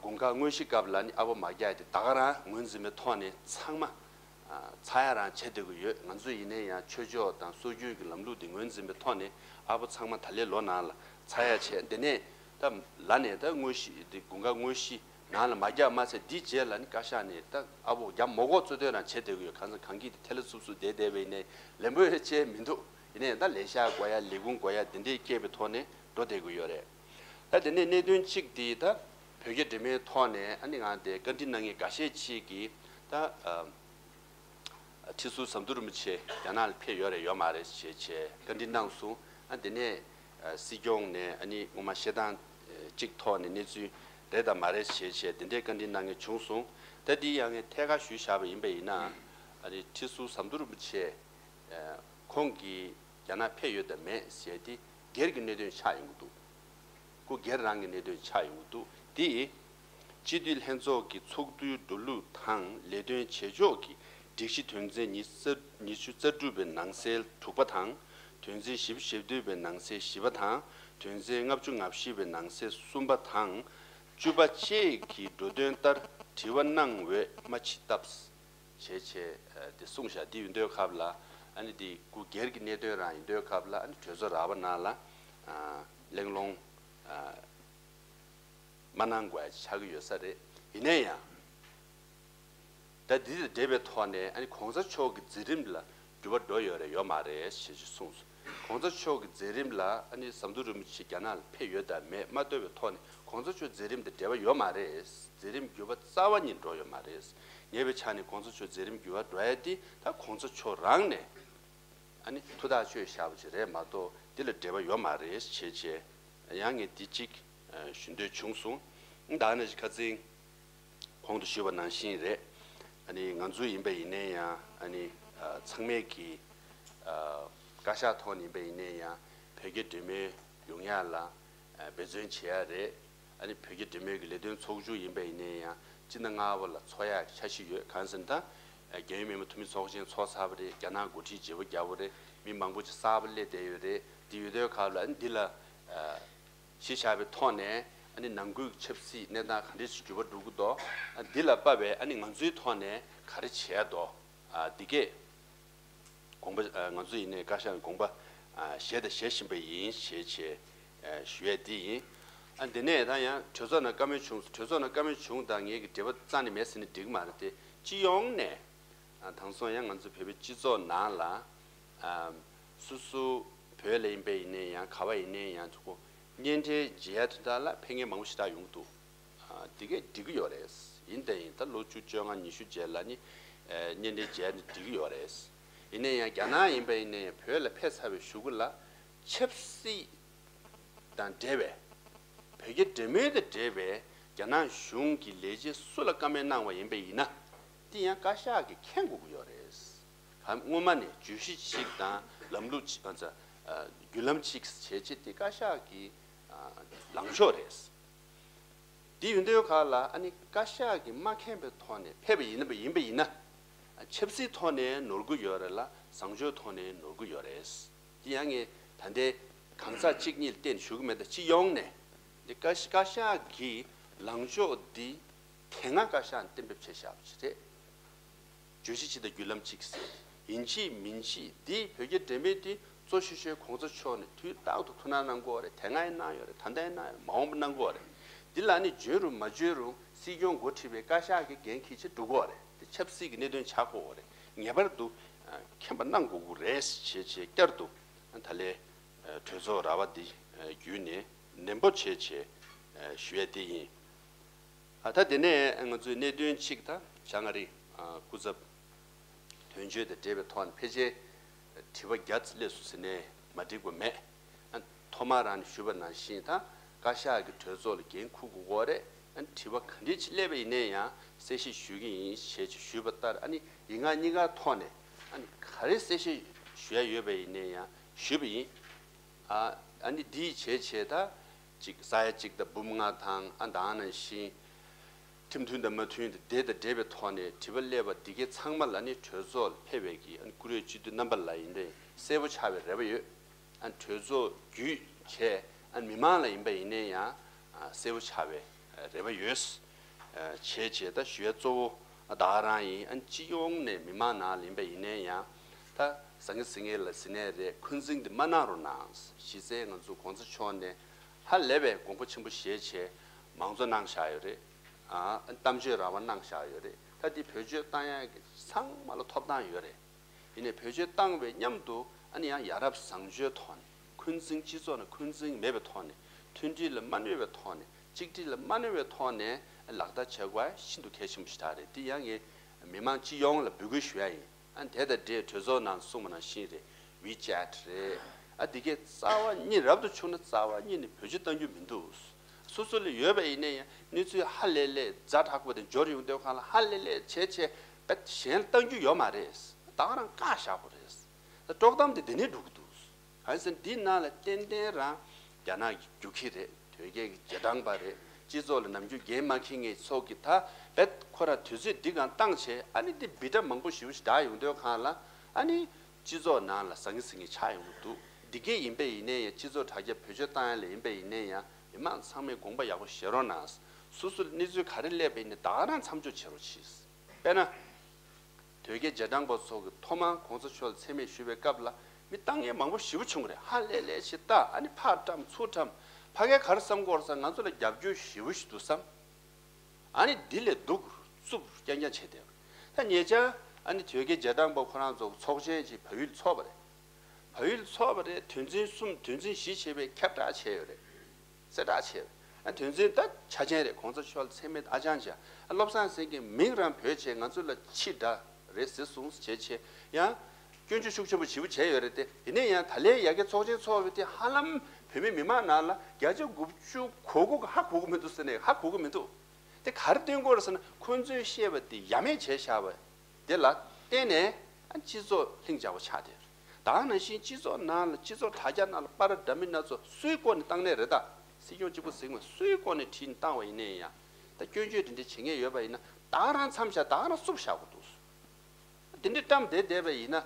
དགུན་ཁ་དངོས་གཞི་སྐབས་ལ་ནི་ཨ་ཕོ་མ་རྒྱག་ཡ་དེ་ད་ག་རང་ངོས་འཛིན་པའི་ཐོག་ནས་ཚང་མ། ཚར་ཡ་རང་བྱེད་བསྡད་ཀྱི་ཡོད། ང་ཚོ་ཡིན་ནའི་ཡང་ཆོས་ཕྱོགས་དང་སྲོལ་རྒྱུན་གྱི་ལམ་ལུགས་འདི་ངོས་འཛིན་པའི་ཐོག་ནས་ཨ་ཕོ་ཚང་མ་ད་ལོའི་ལོ་ནང་ལ་ཚར་ཡ་བྱས། འདི་ནས་ད་ལ་ནས་ད་དངོས་གཞི་འདི་དགུན་ཁ་དངོས་གཞི་ནང་ལ་མ་རྒྱག་མ་ཚད་འདིའི་རྗེས་ལ་ནི་བཀའ་ཤག་ནས་ད་ཨ་ཕོ་རྒྱག་མ་དགོས་རྩོད་དོན་རང་བྱེད་བསྡད་ཀྱི་ཡོད། གང་ཟེར་གངས་སྐྱིད་དེ་ཐལ་ལ་སུབ་སུབ་བསྡད་བསྡད་པ་ཡིན་ནའི་ལན་པོ་ཡོད་ཅེས་མི་འདུག་ཡིན་ནའི་ད་ལས་ཤག་དགོས་ཡ་ལས་ཁུངས་དགོས་ཡ་འདི་འདྲས་སྐྱེས་པའི་ཐོག་ནས་འགྲོ་བསྡད་ཀྱི་ཡོད་རེད། ད་དེ་ནས་གནད་དོན་གཅིག་དེ་ད་བོད་རྒྱ་འབྲེལ་མོལ་ཐོག་ནས་ཨ་ནི་ང་དེ་བཀའ་འདྲི་གནང་མཁན་འགའ་ཤས་ཅིག་གིས་ད། ཁྲི་ཟུར་ཟམ་གདོང་རིན་པོ་ཆེ་རྒྱ་ནག་ལ་ཕེབས་ཡོད་རེད་ཡོད་མ་རེད་ཞེས་བྱས་བཀའ་འདྲི་གནང་སོང་། ཨ་དེ་ནས་སྲིད་སྐྱོང་ནས་ཨ་ནི་སྔོན་མ་བཤད་སྟངས་གཅིག་ཐོག་ནས་གནས་ཚུལ་རེད་དམ་མ་རེད་ཞེས་བྱས་དེ་འདྲའི་བཀའ་འདྲི་གནང་མཁན་བྱུང་སོང་། ད་འདི་ཡང་ངས་ཐད་ཀར་ཞུས་བཞག་པ་ཡིན་པ་ཡིན་ན་ཨ་ནི་ཁྲི་ཟུར་ཟམ་གདོང་རིན་པོ་ཆེ་ཁོང་གིས་རྒྱ་ནག་ཕེབས་ཡོད་དམ་མེད་ཞེས་དེ་ སྒེར་གྱི་གནད་དོན་ཆགས་ཡོང་གི་འདུག་སྐུ་སྒེར་རང་གི་གནད་དོན་ཆགས་ཡོང་གི་འདུག་དེ་སྤྱི་འཐུས་ལྷན་ཚོགས་ཀྱི་ཚོགས་འདུའི་འགྲོ་ལུགས་དང་ལས་དོན་བྱེད་ཕྱོགས་ཀྱི་སྒྲིག་གཞི་དོན་ཚན་ཉི་ཤུ་རྩ་དྲུག་པའི་ནང་གསལ་དྲུག་པ་དང་། དོན་ཚན་བཞི་བཅུ་ཞེ་བདུན་པའི་ནང་གསལ་བཞི་པ་དང་། དོན་ཚན་ལྔ་བཅུ་ང་བཞི་པའི་ནང་གསལ་གསུམ་པ་དང་། བཅུ་པ་བཅས་ཀྱི་འགྲོ་དོན་ལྟར་དྲི་བ་གནང་འོས་མ་མཆིས་སྟབས། བྱས་བྱས་དེ་གསུངས་བཞག་དེ་ཡིན་དུས་སྐབས་ལ་ཨ་ནི་དེ་སྐུ་སྒེར་གྱི་གནད་དོན་རང་ཡིན་དུས་སྐབས་ལ་ཨ་ནི་གྲོས་ཚོགས་ར་བ་ནང་ལ་གླེང་སློང་མ་གནང་དགོས་ཡ་ཆགས་ཀྱི་ཡོད་ས་རེད། ཡིན་ན་ཡང་། ད་འདི་དང་འབྲེལ་བའི་ཐོག་ནས་ཨ་ནི་གོང་ས་མཆོག་གི་མཛད་རིམ་ལ་འགྱུར་བ་འགྲོ་ཡོད་རེད་ཡོད་མ་རེད་ཞེས་ཞུ་གསུངས་སོང་། གོང་ས་མཆོག་གི་མཛད་རིམ་ལ་ཨ་ནི་ཟམ་གདོང་རིན་པོ་ཆེ་རྒྱ་ནག་ལ་ཕེབས་ཡོད་དམ་མེད་མ་ལྟོས་པའི་ཐོག་ནས་གོང་ས་མཆོག་མཛད་རིམ་དང་འབྲེལ་བ་ཡོད་མ་རེད། མཛད་རིམ་འགྱུར་བ་རྩ་བ་ཉིད་འགྲོ་ཡོད་མ་རེད། ངེས་པའི་ཆ་ནས་གོང་ས་མཆོག་མཛད་རིམ་འགྱུར་བ་འགྲོ་ཡ་དེ་ད་གོང་ས་མཆོག་རང་ནས་ཨ་ནི་ཐུགས་ཐག་གཅོད་བཞག་པ་ཅིག་རེད་མ་གཏོགས་འདི་ལ་འབྲེལ་བ་ཡོད་མ་རེད་བྱས་བྱས་ཡང་ངས་འདི་གཅིག་ཞུ་འདོད་བྱུང་སོང་། ད་ནས་ཁ་སང་གོང་དུ་ཞུས་པ་ནང་བཞིན་རེད། ཨ་ནི་ང་ཚོ་ཡིན་པ་ཡིན་ནའི་ཡང་ཨ་ནི་ཚང་མས་ཀྱི་བཀའ་ཤག་ཐོག་ནས་ཡིན་པ་ཡིན་ནའི་ཡང་བོད་རྒྱ་འབྲེལ་མོལ་ཡོང་ཡ་ལ་འབད་བརྩོན་བྱེད་ཡ་རེད། ཨ་ནི་བོད་རྒྱ་འབྲེལ་མོལ་གྱི་ལས་དོན་ཚོགས་ཆུང་ཡིན་པ་ཡིན་ནའི་ཡང་སྤྱི་ཟླ་ལྔ་པ་ལ་ཚོགས་ཡག་འཆར་གཞི་ཡོད། གང་ཟེར་ན་ད་རྒྱལ་ཡོངས་མི་མང་འཐུས་མི་ཚོགས་ཆེན་ཚོགས་ཚར་བ་རེད། རྒྱ་ནག་འགོ་ཁྲིད་བརྗེ་པོ་རྒྱག་པ་རེད། མི་མང་པོ་ཅིག་གསར་པ་སླེབས་བསྡད་ཡོད་རེད། དེ་ཡོད་དུས་སྐབས་ལ་ཨ་ནི་འདི་ལ་གཞི་བཞག་པའི་ཐོག་ནས་ཨ་ནི་ནང་ཁུལ་གྱི་ཆབ་སྲིད་གནས་སྟངས་ག་འདྲས་ཤིག་འགྱུར་བ་འགྲོ་གི་འདུག་འདི་ལ་དཔག་པའི་ཨ་ནི་ང་ཚོའི་ཐོག་ནས་ག་རེ་བྱས་འདུག་འདི་གས་དགོངས་པ་ང་ཚོ་ཡིན་ནའི་བཀའ་ཤག་ནས་དགོངས་པ་བཞེས་དང་བཞེས་བཞིན་པ་ཡིན་ཞེས་བྱས་ཞུ་ཡས་འདི་ཡིན། ཨ་འདི་ནས་ད་ཡང་གྲོས་ཚོགས་ནང་བཀའ་མོལ་བྱུང་། གྲོས་ཚོགས་ནང་བཀའ་མོལ་བྱུང་དང་ངེད་ཀྱི་འབྲེལ་བ་རྩ་ནས་མེད་ཟེར་ནས་འགྲིག་གི་མ་རེད་དེ། སྤྱི་ཡོངས་ནས་དེང་སང་ཡང་ང་ཚོ་བོད་པའི་སྤྱི་ཚོགས་ནང་ལ་སོ་སོ་བོད་ལ་ཡིན་པ་ཡིན་ནའི་ཡང་ག་བ་ཡིན་ནའི་ཡང་ཚོ་གཉེན་འབྲེལ་བྱེད་ཡ་དེ་དག་ལ་ཕན་ངེས་མང་པོ་ཞེ་དྲག་ཡོང་གི་འདུག་དེ་གས་འགྲིག་གི་ཡོད་རེད། ཡིན་དང་ཡིན་ད་ལོ་བཅུ་བཅོ་ལྔ་ཉི་ཤུ་རྗེས་ལ་ནི་གཉེན་འབྲེལ་བྱས་ནས་འགྲིག་གི་ཡོད་རེད། ཡིན་ན་ཡང་རྒྱ་ནག་ཡིན་པ་ཡིན་ན་ཡང་བོད་ལ་ཕེབས་ཚར་བའི་གཞུག་གུ་ལ་ཆབ་སྲིད་དང་འབྲེལ་བའི་བོད་རྒྱ་འབྲེལ་མོལ་དང་འབྲེལ་བའི་རྒྱ་ནག་གཞུང་གི་ལས་བྱེད་སུ་ལ་བཀའ་མོལ་གནང་བ་ཡིན་པ་ཡིན་ན་དེ་ཡང་བཀའ་ཤག་གིས་མཁྱེན་དགོས་ཀྱི་ཡོད་རེད། སྔོན་མ་ནས་བརྗོད་གཞི་གཅིག་དང་ལམ་ལུགས་གཅིག་ཨ་ཙ་བརྒྱུད་ལམ་གཅིག་བྱས་རྗེས་དེ་བཀའ་ཤག་གི་ལངས་ཕྱོགས་རེད། དེ་ཡིན་དུས་ག་ལ་ཨ་ནི་བཀའ་ཤག་གིས་མ་མཁྱེན་པའི་ཐོག་ནས་ཕེབས་པ་ཡིན་པ་ཡིན་པ་ཡིན་ན། ཆབ་སྲིད་ཐོག་ནས་ནོར་གི་ཡོད་རེད་ལ་བཟང་སྤྱོད་ཐོག་ནས་ནོར་གི་ཡོད་རེད། དེ་ཡང་ངས་ད་ལྟའི་གང་ཟག་གཅིག་གཉིས་ལ་བརྟེན་ཞུ་གི་མེད་ད་སྤྱི་ཡོངས་ནས་འདི་བཀའ་བཀའ་ཤག་གི་ལངས་ཕྱོགས་འདི་དེ་སྔ་བཀའ་ཤག་ནས་གཏན་འབེབས་བྱས་བཞག་པ་ཅིག་རེད། བརྗོད་གཞི་གཅིག་དང་བརྒྱུད་ལམ་གཅིག་ཟེར། ཡིན་གཅིག་མིན་གཅིག་འདི་བོད་རྒྱ་འབྲེལ་མོལ་འདི་གཙོ་ཆེ་ཤོས་གོང་ས་མཆོག་ནས་དུས་རྟག་ཏུ་ཐུགས་སྣང་གནང་གི་ཡོད་རེད། དེ་སྔ་ཡང་གནང་ཡོད་རེད། ད་ལྟ་ཡང་གནང་ཡོད་རེད། མ་འོངས་པ་གནང་གི་ཡོད་རེད། འདི་ལ་ནི་འཇོན་རུང་མ་འཇོན་རུང་སྲིད་སྐྱོང་འགོ་ཁྲིད་པའི་བཀའ་ཤག་གི་འགན་འཁྱེར་བྱས་འགྲོ་གི་ཡོད་རེད། དེ་ཆབ་སྲིད་ཀྱི་གནད་དོན་ཆགས་ཀྱི་ཡོད་རེད། ངེས་པར་དུ་མཁྱེན་པ་གནང་དགོས་ཀྱི་རེད་ཞེས་བྱས་བསྐྱར་དུ་ད་ལས་གྲོས་ཚོགས་ར་བ་འདི་བརྒྱུད་ནས་ནན་པོ་བྱས་བྱས་ཞུ་ཡས་དེ་ཡིན། ཨ་ད་དེ་ནས་ང་ཚོའི་གནད་དོན་གཅིག་ད་བྱ་ང་རི་སྐུ་ཚབ་དོན་གཅོད་དང་འབྲེལ་བའི་ཐོག་ནས་ཕལ་ཆེར་དྲི་བ་བརྒྱ་ཙམ་སླེབས་སོང་ཟེར་ནས་མ་འགྲིག་པ་མེད། ཨ་ཐོག་མར་རང་ནས་ཞུས་པ་ནང་བཞིན་ད་བཀའ་ཤག་གི་གྲོས་ཚོགས་ལ་འགན་འཁུར་དགོས་ཀྱི་རེད། ཨ་དྲི་བ་ག་འདྲ་ཅིག་སླེབས་པ་ཡིན་ནའི་ཡང་གསལ་བཤད་ཞུ་གི་ཡིན་ཞེས་ཅིག་ཞུས་པ་ལྟར་ཨ་ནི་ཡིག་ངག་གཉིས་ཀ་ཐོག་ནས་ཨ་ནི་ག་རེ་གསལ་བཤད་ཞུ་ཡ་ཡོད་པ་ཡིན་ནའི་ཡང་ཞུས་པ་ཡིན། ཨ་ཨ་ནི་འདིའི་བྱས་བྱས་ད་ཅིག་ས་ཡ་གཅིག་དང་འབུམ་ལྔ་དང་ཨ་ད་ནང་བཞིན་ཁྲིམས་མཐུན་དང་མ་མཐུན་དང་དེ་དང་འབྲེལ་བའི་ཐོག་ནས་དྲི་བ་སླེབས་པ་འདི་གའི་ཚང་མ་ལ་ནི་གྲོས་ཚོགས་ལ་ཕེབས་པའི་གི་ཨ་ནི་བཀུར་འོས་སྤྱི་འཐུས་རྣམ་པ་ལ་ཡིན་ནའི་གསལ་པོ་ཆགས་པའི་རེ་བ་ཡོད། ཨ་གྲོས་ཚོགས་བརྒྱུད་བྱས་ཨ་མི་མང་ལ་ཡིན་པ་ཡིན་ནའི་ཡང་གསལ་པོ་ཆགས་པའི་རེ་བ་ཡོད། བྱས་བྱས་ད་ཞུ་ཡ་གཙོ་བོ་ད་ག་རང་ཡིན། ཨ་སྤྱི་ཡོངས་ནས་མི་མང་ནང་ལ་ཡིན་པ་ཡིན་ནའི་ཡང་ད་ཟང་ངེ་ཟིང་ངེ་ལ་ཟིན་ནའི་རེད། འཁོན་འཛིང་འདི་མ་གནང་རོགས་གནང་། གཞི་རྩའི་ང་ཚོ་གོང་ས་མཆོག་ནས་ཧ་ལས་པའི་དགོངས་པ་ཆེན་པོ་བཞེས་བྱས་མང་གཙོ་གནང་བཞག་ཡོད་རེད། ཨ་གཏམ་བརྗོད་རང་དབང་གནང་བཞག་ཡོད་རེད། ད་འདི་བེད་སྤྱོད་བཏང་ཡ་གི་ཚང་མ་ལ་ཐོབ་ཐང་ཡོད་རེད། ཡིན་ནའི་བེད་སྤྱོད་བཏང་བའི་མཉམ་དུ་ཨ་ནི་ཡང་ཡ་རབས་བཟང་སྤྱོད་ཐོག་ནས་འཁོན་འཛིང་སྤྱི་ཚོགས་ནང་འཁོན་འཛིང་མེད་པའི་ཐོག་ནས་མཐུན་སྒྲིལ་ལ་མ་གནོད་པའི་ཐོག་ནས་གཅིག་སྒྲིལ་ལ་མ་གནོད་པའི་ཐོག་ནས་ལག་བསྟར་བྱེད་དགོས་ཤིན་ཏུ་གལ་ཆེན་པོ་ཞིག་ད་རེད། འདི་ཡང་ངས་མི་མང་སྤྱི་ཡོངས་ལ་འབོད་སྐུལ་ཞུ་ཡ་ཡིན། ཨ་དེ་དང་འབྲེལ་གྲོས་ཚོགས་ནང་གསུངས་པ་ནང་བཞིན་རེད། ཝི་ཅེ་ཊི་རེད། ཨ་དེ་གས་རྩ་བ་ཉིད་རབ་ཏུ་བྱུང་ན་རྩ་བ་ཉིད་ནས་བེད་སྤྱོད་གཏང་རྒྱུ་མི་འདུག་སོ་སོ་ལ་ཡོད་པ་ཡིན་ན་ཡང་གནས་ཚུལ་ཧ་ལས་ལས་ཛ་དྲག་པོ་དེ་འབྱོར་ཡོང་དུས་སྒང་ལ་ཧ་ལས་ལས་བྱས་བྱས་པ་གཞན་ལ་གཏང་རྒྱུ་ཡོད་མ་རེད། ད་ག་རང་བཀག་བཞག་དགོས་རེད། ད་དཀྲོག་གཏམ་དེ་དེ་ནས་འགྲོ་གི་འདུག་གང་ཟེར་འདི་ནང་ལ་ཏན་ཏན་རང་རྒྱ་ནག་གི་རྒྱུག་ཁྱི་རེད། དོལ་རྒྱལ་གྱི་རྗེས་འབྲང་པ་རེད། སྤྱི་ཚོགས་ལ་ནམ་རྒྱུན་འགན་མ་འཁྱེར་མཁན་ཚོ་གི་ད་རྦད་ཁོ་རང་དུས་ཚོད་འདི་གང་བཏང་བྱས། ཨ་ནི་འདི་བི་ཌ་མང་པོ་ཞེ་པོ་ཞིག་བསྒྲགས་ཡོང་དུས་སྒང་ལ། ཨ་ནི་སྤྱི་ཚོགས་ནང་ལ་ཟང་ངེ་ཟིང་ངེ་ཆགས་ཡོང་གི་འདུག་འདི་གས་ཡིན་པ་ཡིན་ནའི་ཡང་། སྤྱི་ཚོགས་དྲ་རྒྱ་བེད་སྤྱོད་བཏང་ཡ་ལ་ཡིན་པ་ཡིན་ནའི་ཡང་། མི་མང་ཚང་མས་དགོངས་པ་ཡག་པོ་བཞེས་རོགས་གནང་། སོ་སོ་ལ་གནས་ཚུལ་ག་རེ་སླེབས་པ་ཡིན་ནའི་ད་ག་རང་མཚམས་འཇོག་བྱེད་རོགས་གྱིས། དཔེར་ན། དོལ་རྒྱལ་རྗེས་འབྲང་པ་ཚོ་གིས་ཐོག་མར་གོང་ས་མཆོག་ལ་མཚན་སྨད་ཞུ་བའི་སྐབས་ལ་མི་བཏང་མཁན་མང་པོ་ཞེ་པོ་བྱུང་བ་རེད། ཧ་ལས་ལས་ཞེ་ད། ཨ་ནི་ཕར་བཀྲམ་ཚུར་བཀྲམ། ཕ་གིར་ག་རེ་བསམ་གྱི་ཡོད་རེད་ཟེར། ང་ཚོ་ལ་རྒྱབ་སྐྱོར་ཞེ་པོ་ཞིག་འདུག་བསམ། ཨ་ནི་འདི་ལས་སྡུག་རྩུབ་རྐྱང་རྐྱང་བྱས་བསྡད་པ་རེད། ད་ཉེ་ཆར་ཨ་ནི་དོལ་རྒྱལ་རྗེས་འབྲང་པ་ཁོ་རང་ཚོ་ཚོགས་ཆེན་ཅིག་བལ་ཡུལ་ཚོགས་པ་རེད། བལ་ཡུལ་ཚོགས་པ་རེད། དོན་ཚན་གསུམ། དོན་ཚན་བཞི་བྱས་པའི་ཁྱབ་བསྒྲགས་བྱས་ཡོད་རེད། གསལ་བསྒྲགས་བྱས། ཨ། དོན་ཚན་ད་ཆ་ཅན་རེད། གོང་ས་མཆོག་ལ་མཚན་སྨད་ཨ་ཅང་བྱས། ཨ། བློ་བཟང་སེང་གེ་མིང་རང་བོས་བྱས་ང་ཚོ་ལ་ཕྱི་དགྲ་རེད་ཟེར་གསུངས་བྱས་བྱས། ཡང་སྐྱོན་བརྗོད་ཤུགས་ཆེན་པོ་ཞེ་པོ་བྱས་ཡོད་རེད་དེ། ཡིན་ན་ཡང་ད་ལན་ཡ་གི་ཚོགས་ཆེན་ཚོགས་པ་དེ་ཧ་ལམ་བོད་མི་མི་མང་ནང་ལ་བརྒྱ་ཆ་དགུ་བཅུ་གོ་དགུ་གིས་ཧ་གོ་གི་མི་འདུག་ཟེར་ནས། ཧ་གོ་གི་མི་འདུག་དེ་ག་རེ་སྟོན་གྱི་ཡོད་རེད་ཟེར་ན། ཁོང་ཚོས་བཤད་པ་དེ་ཡ་མེད་བྱས་བཞག་པ་དེ་ལ་བརྟེན་ནས། ཨ། སྤྱི་ཚོགས་ལྷིང་འཇགས་པོ་ཆགས་བསྡད་ཡོད་རེད། ད་ག་ནང་བཞིན་སྤྱི་ཚོགས་ནང་ལ། སྤྱི་ཚོགས་དྲ་རྒྱ་ནང་ལ་པར་འདྲ་མིན་སྣ་ཚོགས་སུའི་སྐོར་ནས་བཏང་ནའི་རེད། ད་སྲིད་སྐྱོང་གཅིག་པོ་ཟེར་གྱི་མ། སུའི་སྐོར་ནས་བྲིས་ནས་བཏང་བ་ཡིན་ནའི་ཡང་། ད་སྐྱོན་བརྗོད་དེ་འདྲ་བྱེད་མཁན་ཡོད་པ་ཡིན་ན། ད་ག་རང་མཚམས་བཞག་ད་ག་རང་བསུབ་བཞག་དགོས་འདུག་དེ་འདྲ་བཀྲམ་བསྡད་བསྡད་པ་ཡིན་ན།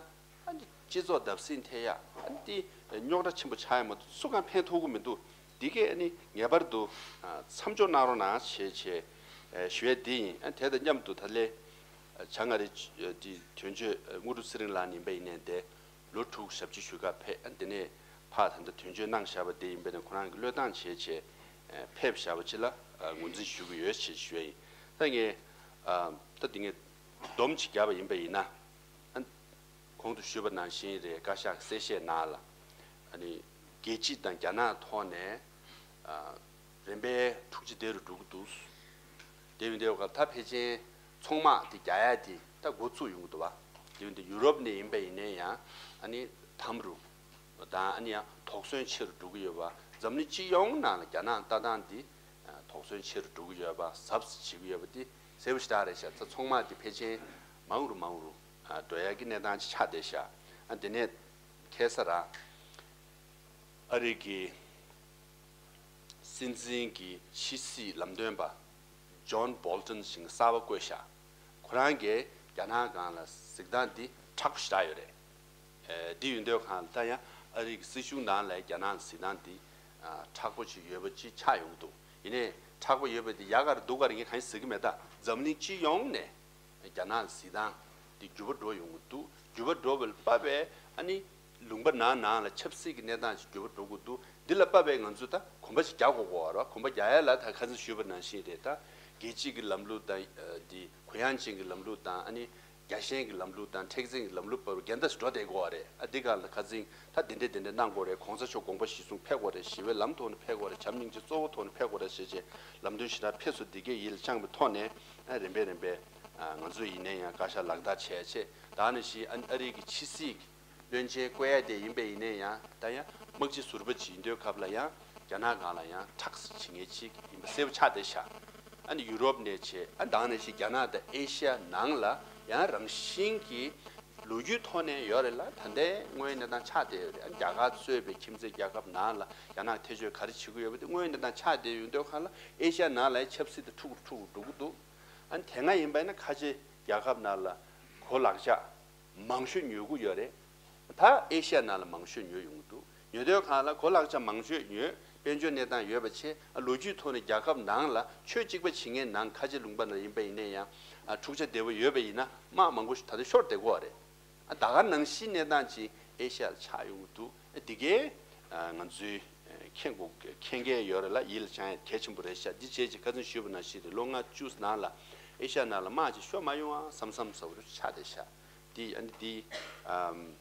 ཨ་ནི་སྤྱི་ཚོགས་བརྡབ་གསིག་ཐེབས་ཡ། ཨ་ནི་དེ་རྙོག་དྲ་ཆེན་པོ་ཆགས་ཡ་མ་གཏོགས་སུ་གང་ཕན་ཐོགས་ཀྱི་མི་འདུག་འདི་གས་ཨ་ནི་ངེས་པར་དུ། ཨ། མཚམས་འཇོག་གནང་རོགས་གནང་ཞེས་བྱས། ཨ། ཞུ་ཡ་འདི་ཡིན། ཨ། དེ་དང་མཉམ་དུ་ད་ལན། ཨ། བྱ་ང་རེ། ཨ། འདི་དོན་གཅོད། ཨ། དངོས་གྲུབ་ཚེ་རིང་ལགས་ནི་ཡིན་པ་ཡིན་ནའི་དེ་ལོ་དྲུག་ཞབས་ཕྱི་ཞུ་གར་ཕེབས། ཨ། དེ་ནས་ཕར་ད་ལྟ་དོན་གཅོད་གནང་བཞག་པ་དེ་ཡིན་པ་ཡིན་ནའི་ཁོ་རང་གི་བློས་བཏང་བྱས་བྱས། ཨ། ཕེབས་བཞག་པ་ཅིག་ལ། ཨ། ངོས་འཛིན་ཞུ་གི་ཡོད་ཅེས་ཞུ་ཡ་ཡིན། ད་ངས། ཨ། ད་འདི་ངས་སྡོམ་ཅིག་བརྒྱབ་པ་ཡིན་པ་ཡིན་ན། ཨ། གོང་དུ་ཞུས་པ་ནང་བཞིན་རེད། བཀའ་ཤག་གི་གསལ་བཤད་ནང་ལ། ཨ་ནི་རྒྱལ་སྤྱི་དང་རྒྱ་ནག་ཐོག་ནས། ཨ། རིམ་པས་འཁྲུག་ཆ་དེ་རུ་འགྲོ་གི་འདུག་དེ་ཡིན་དུས་ད་ཕལ་ཆེར་ཚོང་དམག་དེ་རྒྱག་ཡ་དེ་ད་འགོ་བཙུགས་ཡོང་གི་འདུག་བ། དེ་ཡིན་དུས་ཡུ་རོབ་ནས་ཡིན་པ་ཡིན་ནའི་ཡང་། ཨ་ནི་དམ་རུ་དང་། ཨ་ནི་ཡང་དོགས་ཟོན་ཆེ་རུ་འགྲོ་གི་ཡོད་པ། འཛམ་གླིང་སྤྱི་ཡོངས་ནང་ལ་རྒྱ་ནག་ལྟ་སྟངས་འདི། ཨ། དོགས་ཟོན་ཆེ་རུ་འགྲོ་གི་ཡོད་པ། གཟབ་གཟབ་བྱེད་ཀྱི་ཡོད་པ་དེ་གསལ་པོ་ཞེ་དྲག་རེད་ཤག་ད་ཚོང་དམག་དེ་ཕལ་ཆེར་མང་རུ་མང་རུ། ཨ། འགྲོ་ཡ་གི་གནས་སྟངས་ཅིག་ཆགས་བསྡད་ཤག་ཨ། དེ་ནས་ཁ་སང་རང་ཨ་རི་གི་སྲིད་འཛིན་གྱི་ཕྱི་སྲིད་ལམ་སྟོན་པ་ཇོན་བོལ་ཊོན་ཞིག་གསར་པ་བསྐོས་ཤག་ཁོ་རང་གིས་རྒྱ་ནག་སྒང་ལ་གཟིགས་སྟངས་འདི་མཁྲེགས་པོ་ཞེ་དྲག་ཡོད་རེད། ཨེ། འདི་ཡིན་དུས་སྒང་ལ་ད་ཡང་ཨ་རི་གི་སྲིད་གཞུང་ནང་ལ་རྒྱ་ནག་ལ་གཟིགས་སྟངས་འདི། ཨ། མཁྲེགས་པོ་ཅིག་ཡོད་པ་ཅིག་ཆགས་ཡོང་གི་འདུག་ཡིན་ནའི་མཁྲེགས་པོ་ཡོད་པ་འདི་ཡག་ག་རེད་སྡུག་ག་རེད་ངས་གང་ཡང་ཟེར་གྱི་མེད། ད་འཛམ་གླིང་སྤྱི་ཡོངས་ནས་རྒྱ་ནག་ལ་གཟིགས་སྟངས་འདི་འགྱུར་བ་འགྲོ་ཡོང་གི་འདུག་འགྱུར་བ་འགྲོ་བ་ལ་དཔག་པའི། ཨ་ནི་ལུང་པ་ནང་ནང་ལ་ཆབ་སྲིད་ཀྱི་གནས་སྟངས་ཅིག་འགྱུར་བ་འགྲོ་གི་འདུག་འདི་ལ་དཔག་པའི་ང་ཚོས་ད་གོམ་པ་ཅིག་རྒྱག་དགོས་ཀྱི་ཡོད་རེད་བ། གོམ་པ་རྒྱག་ཡ་ལ་ད་ཁ་སང་ཞུས་པ་ནང་བཞིན་རེད། ད་རྒྱལ་སྤྱི་གི་ལམ་ལུགས་དང་། ཨ། འདི་གུ་ཡངས་ཅན་གྱི་ལམ་ལུགས་དང་། ཨ་ནི་རྒྱལ་ཞེན་གྱི་ལམ་ལུགས་དང་མཁྲེགས་འཛིན་གྱི་ལམ་ལུགས་བར་འགལ་ཟླ་ཞིག་འགྲོ་བསྡད་ཀྱི་ཡོད་རེད། ཨ། འདི་སྒང་ལ་ཁ་སང་ད་འདི་འདྲས་འདི་འདྲས་གནང་དགོས་རེད། གོང་ས་མཆོག་དགོངས་པ་གཞིར་བཟུང་ཕེབས་དགོས་རེད། ཞི་བའི་ལམ་ཐོག་ནས་ཕེབས་དགོས་རེད། བྱམས་སྙིང་རྗེ་གཙོ་བོ་ཐོག་ནས་ཕེབས་དགོས་རེད་ཟེར་བྱས་ལམ་སྟོན་ཞེ་དྲག་ཕེབས་སོང་། འདི་གས་ཡིད་ལ་བཅངས་པའི་ཐོག་ནས། ཨ། རིམ་པས་རིམ་པས། ཨ། ང་ཚོ་ཡིན་ནའི་ཡང་བཀའ་ཤག་ལག་བསྟར་བྱས་བྱས། ད་ནང་བཞིན་ཨ། ཨ་རི་གི་ཕྱི་སྲིད་བློན་ཆེན་བསྐོ་ཡ་དེ་ཡིན་པ་ཡིན་ནའི་ཡང་། ད་ཡང་དམག་སྤྱི་ཟུར་པ་ཅིག་ཡིན་དུས་སྐབས་ལ་ཡང་རྒྱ་ནག་སྒང་ལ་ཡང་མཁྲེགས་པོ་བྱེད་མཁན་ཅིག་ཡིན་པ་གསལ་པོ་ཆགས་བསྡད་ཤག་ཨ་ནི་ཡུ་རོབ་ནས་བྱས། ཨ། ད་ནང་བཞིན་རྒྱ་ནག་དང་ཨེ་ཤ་ཡ་ནང་ལ་ཡང་རང་བཞིན་གྱི་ལོ་རྒྱུས་ཐོག་ནས་ཡོད་རེད་ལ། ད་ལྟའི་དངོས་ཡོད་གནས་སྟངས་ཆགས་བསྡད་ཡོད་རེད། ཨ། རྒྱ་གར་གཙོས་པའི་ཁྱིམ་མཚེས་རྒྱལ་ཁབ་ནང་ལ་རྒྱ་ནག་ཐེ་བྱུས་ག་རེ་བྱེད་ཀྱི་ཡོད་པ་དེ་དངོས་ཡོད་གནས་སྟངས་ཆགས་བསྡད་ཡོད་དུས་སྒང་ལ། ཨེ་ཤ་ཡ་ནང་ལ་ཡང་ཆབ་སྲིད་དེ་འཁྲུག་རུ་འཁྲུག་རུ་འགྲོ་གི་འདུག་ཨ་ནི་དེ་སྔ་ཡིན་པ་ཡིན་ན་ཁ་ཆེ་རྒྱལ་ཁབ་ནང་ལ་གོ་ལག་ཆ་མང་ཤོས་ཉོ་གི་ཡོད་རེད། ད་ཨེ་ཤ་ཡ་ནང་ལ་མང་ཤོས་ཉོས་ཡོང་གི་འདུག་ཉོ་དུས་སྒང་ལ་གོ་ལག་ཆ་མང་ཤོས་ཉོས། དཔལ་འབྱོར་གནས་སྟངས་ཡོད་པ་བྱས། ཨ། ལོ་རྒྱུས་ཐོག་ནས་རྒྱལ་ཁབ་ནང་ལ་ཆོས་གཅིག་པ་བྱེད་མཁན་ནང་ཁ་ཆེ་ལུང་པ་ནང་ཡིན་པ་ཡིན་ནའི་ཡང་། ཨ། འཁྲུག་ཆ་དེ་བོ་ཡོད་པ་ཡིན་ན་དམག་མང་པོ་ཞིག་ད་ལྟ་ཤོར་བསྡད་ཀྱི་ཡོད་རེད། ཨ། ད་ག་ནང་བཞིན་གནས་སྟངས་ཅིག་ཨེ་ཤ་ཡ་ལ་ཆགས་ཡོང་གི་འདུག་ཨ། འདི་གས། ཨ། ང་ཚོས། ཨ། མཁྱེན་དགོས། མཁྱེན་གྱི་ཡོད་རེད་ལ། ཡིད་ལ་བཅངས་ཡ་གལ་ཆེན་པོ་རེད་ཤག་འདི་བྱས་ཅིག་ཁ་སང་ཞུས་པ་ནང་བཞིན་རེད། ལོ་ལྔ་བཅུ་ནང་ལ་ཨེ་ཤ་ཡ་ནང་ལ་དམག་ཅིག་ཤོར་མ་ཡོང་ཨ་བསམ་བསམ་ཟེར་བ་ཆགས་བསྡད་ཤག་འདི། ཨ་ནི་འདི། ཨམ།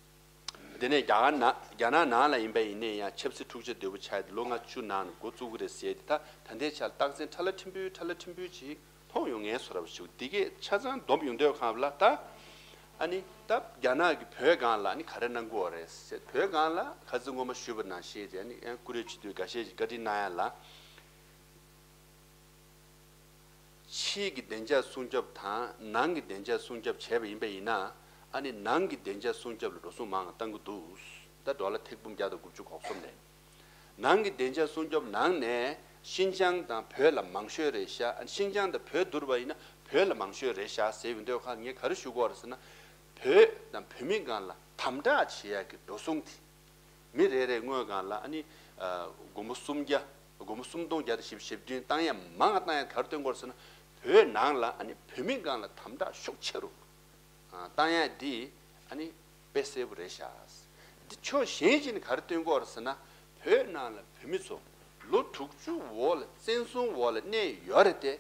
དེ་ནས་རྒྱ་གར་ནང་། རྒྱ་ནག་ནང་ལ་ཡིན་པ་ཡིན་ནའི་ཡང་ཆབ་སྲིད་འཁྲུག་ཆ་དོད་པོ་ཆགས་ཏེ་ལོ་ལྔ་བཅུ་ནང་འགོ་བཙུགས་ཀྱི་རེད་ཟེར་ཏེ། ད་ད་ལྟའི་ཆར་རྟགས་མཚན་ཕྲ་ལ་ཕྲན་བུ་ཕྲ་ལ་ཕྲན་བུ་ཅིག་མཐོང་ཡོང་ངེས་བཟོ་འདྲ་བོ་ཞིག་འདི་གས་ཆ་ཚང་བསྡོམས་ཡོང་དུས་སྒང་ལ། ད་ཨ་ནི་ད་རྒྱ་ནག་གིས་བོད་སྒང་ལ་ཨ་ནི་ག་རེ་གནང་གི་ཡོད་རེད་ཟེར། བོད་སྒང་ལ་ཁ་སང་སྔོན་མ་ཞུས་པ་ནང་བཞིན་རེད། ཨ་ནི་ཀུ་རེ་སྤྱི་འཐུས་འགའ་ཤས་ཀྱིས་བཀའ་འདྲི་གནང་ཡ་ལ། ཕྱིའི་གི་བདེ་འཇགས་སྲུང་སྐྱོབ་དང་ནང་གི་བདེ་འཇགས་སྲུང་སྐྱོབ་བྱས་པ་ཡིན་པ་ཡིན་ན། ཨ་ནི་ནང་གི་བདེ་འཇགས་སྲུང་སྐྱོབ་ལ་འགྲོ་སོང་མང་བཏང་གི་འདུག་ད་ཌོ་ལར་ཐེར་འབུམ་བརྒྱ་དང་དགུ་བཅུ་གོ་གསུམ་རེད། ནང་གི་བདེ་འཇགས་སྲུང་སྐྱོབ་ནང་ནས་ཤིན་ཅང་དང་བོད་ལ་མང་ཤོས་རེད་ཤག་ཤིན་ཅང་དང་བོད་བསྡུར་བ་ཡིན་ན་བོད་ལ་མང་ཤོས་རེད་ཤག་ཟེར་ཡོང་དུས་ཁ་ངས་ག་རེ་ཞུ་དགོས་རེད་ཟེར་ན། བོད་དང་བོད་མི་སྒང་ལ་དམ་དྲག་བྱེད་ཡག་གི་འགྲོ་སོང་དེ། མི་རེ་རེ་དངོས་སྒང་ལ་ཨ་ནི་ཨ་སྒོར་མོ་སུམ་བརྒྱ། སྒོར་མོ་སུམ་སྟོང་བརྒྱ་དང་བཞི་བཅུ་ཞེ་བདུན་བཏང་ཡ་མང་བ་བཏང་ཡ་ག་རེ་སྟོན་དགོས་རེད་ཟེར་ན། བོད་ནང་ལ་ཨ་ནི་བོད་མི་སྒང་ལ་དམ་དྲག་ཤུགས་ཆེ་རུ་ཨ་བཏང་ཡ་འདི་ཨ་ནི་དཔེ་གསལ་པོ་རེད་ཤག་འདི་ཕྱོགས་གཞན་ཞིག་ནས་ག་རེ་སྟོན་དགོས་རེད་ཟེར་ན། བོད་ནང་ལ་བོད་མི་ཚོ་ལོ་དྲུག་ཅུ་འོག་ལ་བཙན་བཟུང་འོག་ལ་གནས་ཡོད་རེད་དེ།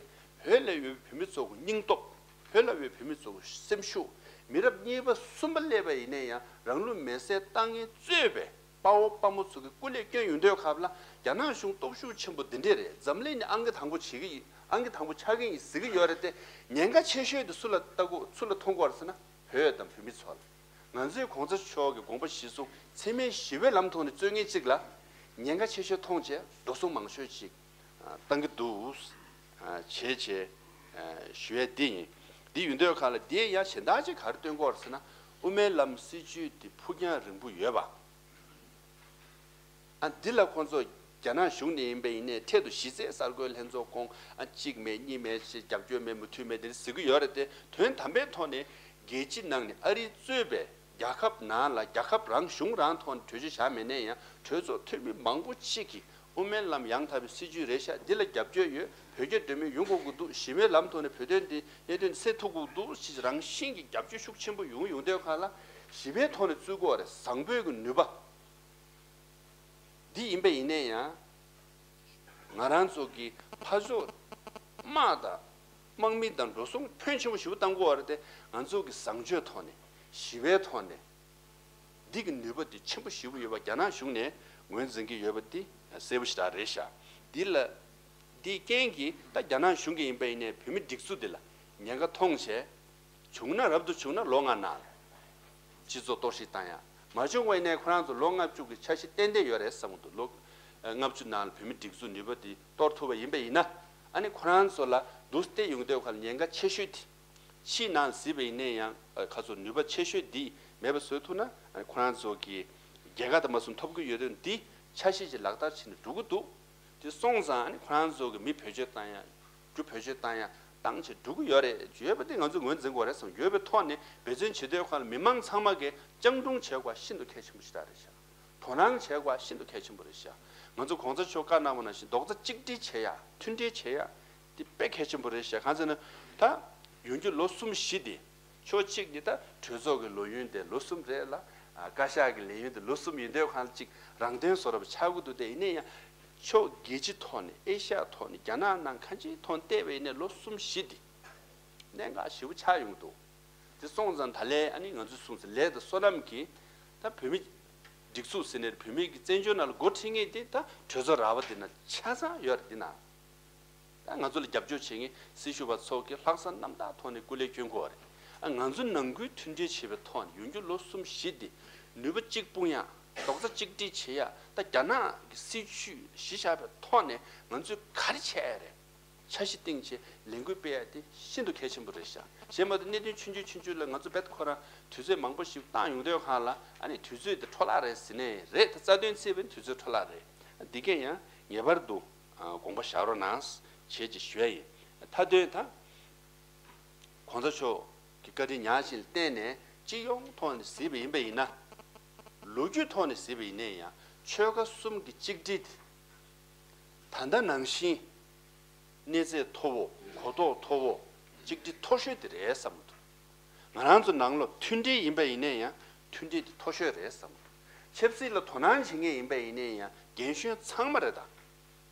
བོད་ལ་ཡོད་པའི་བོད་མི་ཚོ་གི་སྙིང་སྟོབས། བོད་ལ་ཡོད་བོད་མི་ཚོ་གི་སེམས་ཤུགས། མི་རབས་གཉིས་པ་གསུམ་པ་སླེབས་པ་ཡིན་ན་ཡང་རང་ལུས་མེར་སྲེག་བཏང་མཁན་གཙོས་པའི་དཔའ་བོ་དཔའ་མོ་ཚོ་གི་སྐུ་ལས་བསྐྱོན་ཡོང་དུས་སྐབས་ལ་རྒྱ་ནག་གཞུང་སྟོབས་ཤུགས་ཆེན་པོ་འདི་འདྲས་རེད། འཛམ་གླིང་ནས་ཨང་ཀི་དང་པོ་བྱེད་ཀྱི་ཡིན། ཨང་ཀི་དང་པོ་ཆགས་ཀྱི་ཡིན་ཟེར་གྱི་ཡོད་རེད་དེ། ཉེན་ཁ་ཆེ་ཤོས་དེ་སུ་ལ་ལྟ་དགོས། སུ་ལ་མཐོང་དགོས་རེད་ཟེར་ན། བོད་དང་བོད་མི་ཚོ་ལ། ང་ཚོས་གོང་ས་མཆོག་གི་དགོངས་པ་གཞིར་བཟུང་འཚེ་མེད་ཞི་བའི་ལམ་ཐོག་ནས་རྩོད་མཁན་གཅིག་ལ་ཉེན་ཁ་ཆེ་ཤོས་མཐོང་བྱས་འགྲོ་སོང་མང་ཤོས་ཅིག་བཏང་གི་འདུག་བྱས་བྱས་ཞུ་ཡས་འདི་ཡིན། འདི་ཡོད་འདོད་ཁ་ལ་འདི་ཡང་གཞན་དག་ཅིག་ག་རེ་སྟོན་གྱི་ཡོད་རེད་ཟེར་ན། དབུ་མའི་ལམ་སྲིད་བྱུས་འདི་ཕུགས་རྒྱང་རིང་པོ་ཡོད་པ། ཨ་འདི་ལ་ཁོང་ཚོ་རྒྱ་ནག་གཞུང་ནས་ཡིན་པ་ཡིན་ནའི་འཕྲལ་དུ་གཞི་རྩའི་གསར་འགོད་ལྷན་ཚོགས་ཁོངས་ཨ་གཅིག་མེད་གཉིས་མེད་ཞེས་རྒྱབ་སྐྱོར་མེད་མུ་མཐུད་མེད་དེ་ཟེར་གྱི་ཡོད་རེད་དེ། དོན་དམ་པའི་ཐོག་ནས་རྒྱལ་སྤྱི་ནང་ནས་ཨ་རི་གཙོས་པའི་རྒྱལ་ཁབ་ནང་ལ་རྒྱལ་ཁབ་རང་གཞུང་རང་ཐོག་ནས་གྲོས་ཆོད་བཞག་མེད་ནའི་ཡང་གྲོས་ཚོགས་འཐུས་མི་མང་པོ་གཅིག་གིས་དབུ་མའི་ལམ་ཡང་དག་པའི་སྲིད་བྱུས་རེད་ཤག་འདི་ལ་རྒྱབ་སྐྱོར་ཡོད། བོད་རྒྱ་འབྲེལ་མོལ་ཡོང་དགོས་ཀྱི་འདུག་ཞི་བའི་ལམ་ཐོག་ནས་བོད་དོན་འདི་གནད་དོན་སེལ་ཐུབ་དགོས་ཀྱི་འདུག་ཅེས་རང་བཞིན་གྱི་རྒྱབ་སྐྱོར་ཤུགས་ཆེན་པོ་ཡོང་ཡོང་དུས་ཁ་ལ་ཞི་བའི་ཐོག་ནས་བཙུགས་དགོས་རེད། བཟང་པོའི་གི་ནུས་པ། འདི་ཡིན་པ་ཡིན་ནའི་ཡང་། ང་རང་ཚོ་གི་ཕར་ཕྱོགས་དམག་དང་དམག་མི་དང་འགྲོ་སོང་ཕོན་ཆེན་པོ་ཞེ་པོ་བཏང་དགོས་པ་རེད་དེ། ང་ཚོ་གི་བཟང་སྤྱོད་ཐོག་ནས་ཞི་བའི་ཐོག་ནས་འདི་གི་ནུས་པ་འདི་ཆེན་པོ་ཞེ་པོ་ཡོད་པ་རྒྱ་ནག་གཞུང་ནས་ངོས་འཛིན་གྱི་ཡོད་པ་འདི་གསལ་པོ་ཞེ་དྲག་རེད་ཤག་འདི་ལ་འདིའི་རྐྱེན་གྱིས་ད་རྒྱ་ནག་གཞུང་གི་ཡིན་པ་ཡིན་ནའི་བོད་མི་སྒྲིག་འཛུགས་འདི་ལ་ཉེན་ཁ་མཐོང་བྱས། བྱུང་ན་རབ་ཏུ་བྱུང་ན་ལོ་ལྔ་ནང་ལ་སྤྱི་ཚོགས་གཏོར་བཤིག་བཏང་ཡ། མ་བྱུང་བ་ཡིན་ནའི་ཁོ་རང་ཚོ་ལོ་ལྔ་བཅུ་གི་འཆར་གཞི་ཏན་ཏན་ཡོད་རེད་བསམ་གྱི་འདུག་ལོ་ལྔ་བཅུ་ནང་ལ་བོད་མི་སྒྲིག་འཛུགས་ནུས་པ་དེ་གཏོར་ཐུབ་པ་ཡིན་པ་ཡིན་ན། ཨ་ནི་ཁོ་རང་ཚོ་ལ་འདུག་སྟེ་ཡོང་དུས་ཁ་ལ་ཉེན་ཁ་ཆེ་ཤོས་དེ། ཕྱིའི་ནང་གཟིགས་པ་ཡིན་ནའི་ཡང་ཁ་ཚོ་ནུས་པ་ཆེ་ཤོས་འདི་མེད་པ་བཟོ་ཐུབ་ན། ཨ་ནི་ཁོ་རང་ཚོ་གི་རྒྱལ་ཁ་དང་མ་སུམ་ཐོབ་གི་ཡོད་དོན་འདི་འཆར་གཞི་ཅིག་ལག་བསྟར་བྱས་ནས་འགྲོ་གི་འདུག་དེ་སོང་ཙང་ཨ་ནི་ཁོ་རང་ཚོ་གི་མི་བེད་སྤྱོད་བཏང་ཡ། རྒྱུ་བེད་སྤྱོད་བཏང་ཡ་བཏང་བྱས་འགྲོ་གི་ཡོད་རེད། ཡོད་པ་དེ་ང་ཚོས་ངོས་འཛིན་དགོས་རེད་བསམ། ཡོད་པའི་ཐོག་ནས་འབད་བརྩོན་བྱེད་དུས་ཁ་ལ་མི་མང་ཚང་མ་གིས་སྤྱང་གྲུང་བྱེད་དགོས་ཤིན་ཏུ་གལ་ཆེན་པོ་ཞིག་རེད་ཤག་དོ་སྣང་བྱེད་དགོས་ཤིན་ཏུ་གལ་ཆེན་པོ་རེད་ཤག་ང་ཚོ་གོང་ས་མཆོག་བཀའ་གནང་བ་ནང་བཞིན་རྡོག་རྩ་གཅིག་སྒྲིལ་བྱེད་ཡ། མཐུན་སྒྲིལ་བྱེད་ཡ་དེ་དཔེ་གལ་ཆེན་པོ་རེད་ཤག་གང་ཟེར་ན། ད་ཡོང་རྒྱུ་ལོ་གསུམ་བཞི་དེ། ཕྱོགས་གཅིག་ནས་ད་གྲོས་ཚོགས་ཀྱི་ལོ་ཡུན་དེ་ལོ་གསུམ་རེད་ལ། ཨ་བཀའ་ཤག་གི་ལས་ཡུན་དེ་ལོ་གསུམ་ཡིན་དུས་ཁ་ལ་ཅིག་རང་དོན་བཟོ་འདྲ་པོ་ཆགས་ཀྱི་འདུག་དེ་ཡིན་ན་ཡང་། ཕྱོགས་རྒྱལ་སྤྱི་ཐོག་ནས་ཨེ་ཤ་ཡ་ཐོག་ནས་རྒྱ་ནག་ནང་གང་ཅིའི་ཐོག་བལྟས་པ་ཡིན་ན་ལོ་གསུམ་བཞི་དེ་གནད་འགག་ཞེ་པོ་ཆགས་ཡོང་གི་འདུག་དེ་སོང་ཙང་ད་ལན་ཨ་ནི་ང་ཚོས་གསུངས་ཚེ་ལས་དང་བསོད་ནམས་ཀྱིས་ད་བོད་མི་སྒྲིག་འཛུགས་ཟེར་ནས་བོད་མི་གི་བཙན་བྱོལ་ནང་ལ་འགོ་ཁྲིད་མཁན་དེ་ད་གྲོས་ཚོགས་ར་བ་དེ་ན་ཆ་ཚང་ཡོད་རེད། དེ་ན། ད་ང་ཚོ་ལ་རྒྱབ་སྐྱོར་བྱེད་མཁན་སྲི་ཞུ་བ་ཚོ་གིས་ལྷག་བསམ་རྣམ་དག་ཐོག་ནས་སྐུ་ལས་བསྐྱོན་དགོས་པ་རེད། ཨ་ང་ཚོ་ནང་ཁུལ་མཐུན་སྒྲིལ་བྱེད་པའི་ཐོག་ནས་ཡོང་རྒྱུ་ལོ་གསུམ་བཞི་འདི་ནུས་པ་གཅིག་སྤུངས་ཡ། རྡོག་རྩ་གཅིག་སྒྲིལ་བྱེད་ཡ། ད་རྒྱ་ནག་གི་སྲིད་བྱུས་གཞི་བཞག་པའི་ཐོག་ནས་ང་ཚོས་ག་རེ་བྱས་ཡ་རེད། འཆར་གཞི་བཏིང་བྱས་ལས་འགུལ་སྤེལ་ཡ་དེ་ཤིན་ཏུ་གལ་ཆེན་པོ་རེད་ཤག་གཞན་མ་གཏོགས་གནད་དོན་ཆུང་ཆུང་ཆུང་ཆུང་ལ་ང་ཚོ་རྦད་ཁོ་རང་དུས་ཚོད་མང་པོ་ཞིག་བཏང་ཡོང་དུས་སྒང་ལ་ཨ་ནི་དུས་ཚོད་དེ་འཕྲོ་བརླག་རེད་ཟེར་ནའི་རེད། ད་རྩ་དོན་བརྩིས་པ་ཡིན་དུས་ཚོད་འཕྲོ་བརླག་རེད། འདི་གས་ཡང་ངེས་པར་དུ། ཨ་དགོངས་པ་བཞག་རོགས་གནང་ཞེས་ཀྱི་ཞུ་ཡ་ཡིན། མཐའ་དོན་ད། གོང་ས་མཆོག་གི་བཀའ་དྲིན་ཉག་གཅིག་ལ་བརྟེན་ནས་སྤྱི་ཡོངས་ཐོག་ནས་གཟིགས་པ་ཡིན་པ་ཡིན་ན། ལོ་རྒྱུས་ཐོག་ནས་གཟིགས་པ་ཡིན་ན་ཡང་ཆོལ་ཁ་གསུམ་གྱི་གཅིག་སྒྲིལ་དེ། ད་ལྟ་ནང་བཞིན་གནས་ཚད་མཐོ་བོ་གོ་རྟོགས་མཐོ་བོ་གཅིག་སྒྲིལ་མཐོ་ཤོས་དེ་རེད་བསམ་གྱི་འདུག་ང་རང་ཚོ་ནང་ལོགས་མཐུན་སྒྲིལ་ཡིན་པ་ཡིན་ན་ཡང་མཐུན་སྒྲིལ་དེ་མཐོ་ཤོས་རེད་བསམ་གྱི་འདུག་ཆབ་སྲིད་ལ་དོ་སྣང་བྱེད་མཁན་ཡིན་པ་ཡིན་ན་ཡང་རྒན་གཞོན་ཚང་མ་རེད་ད།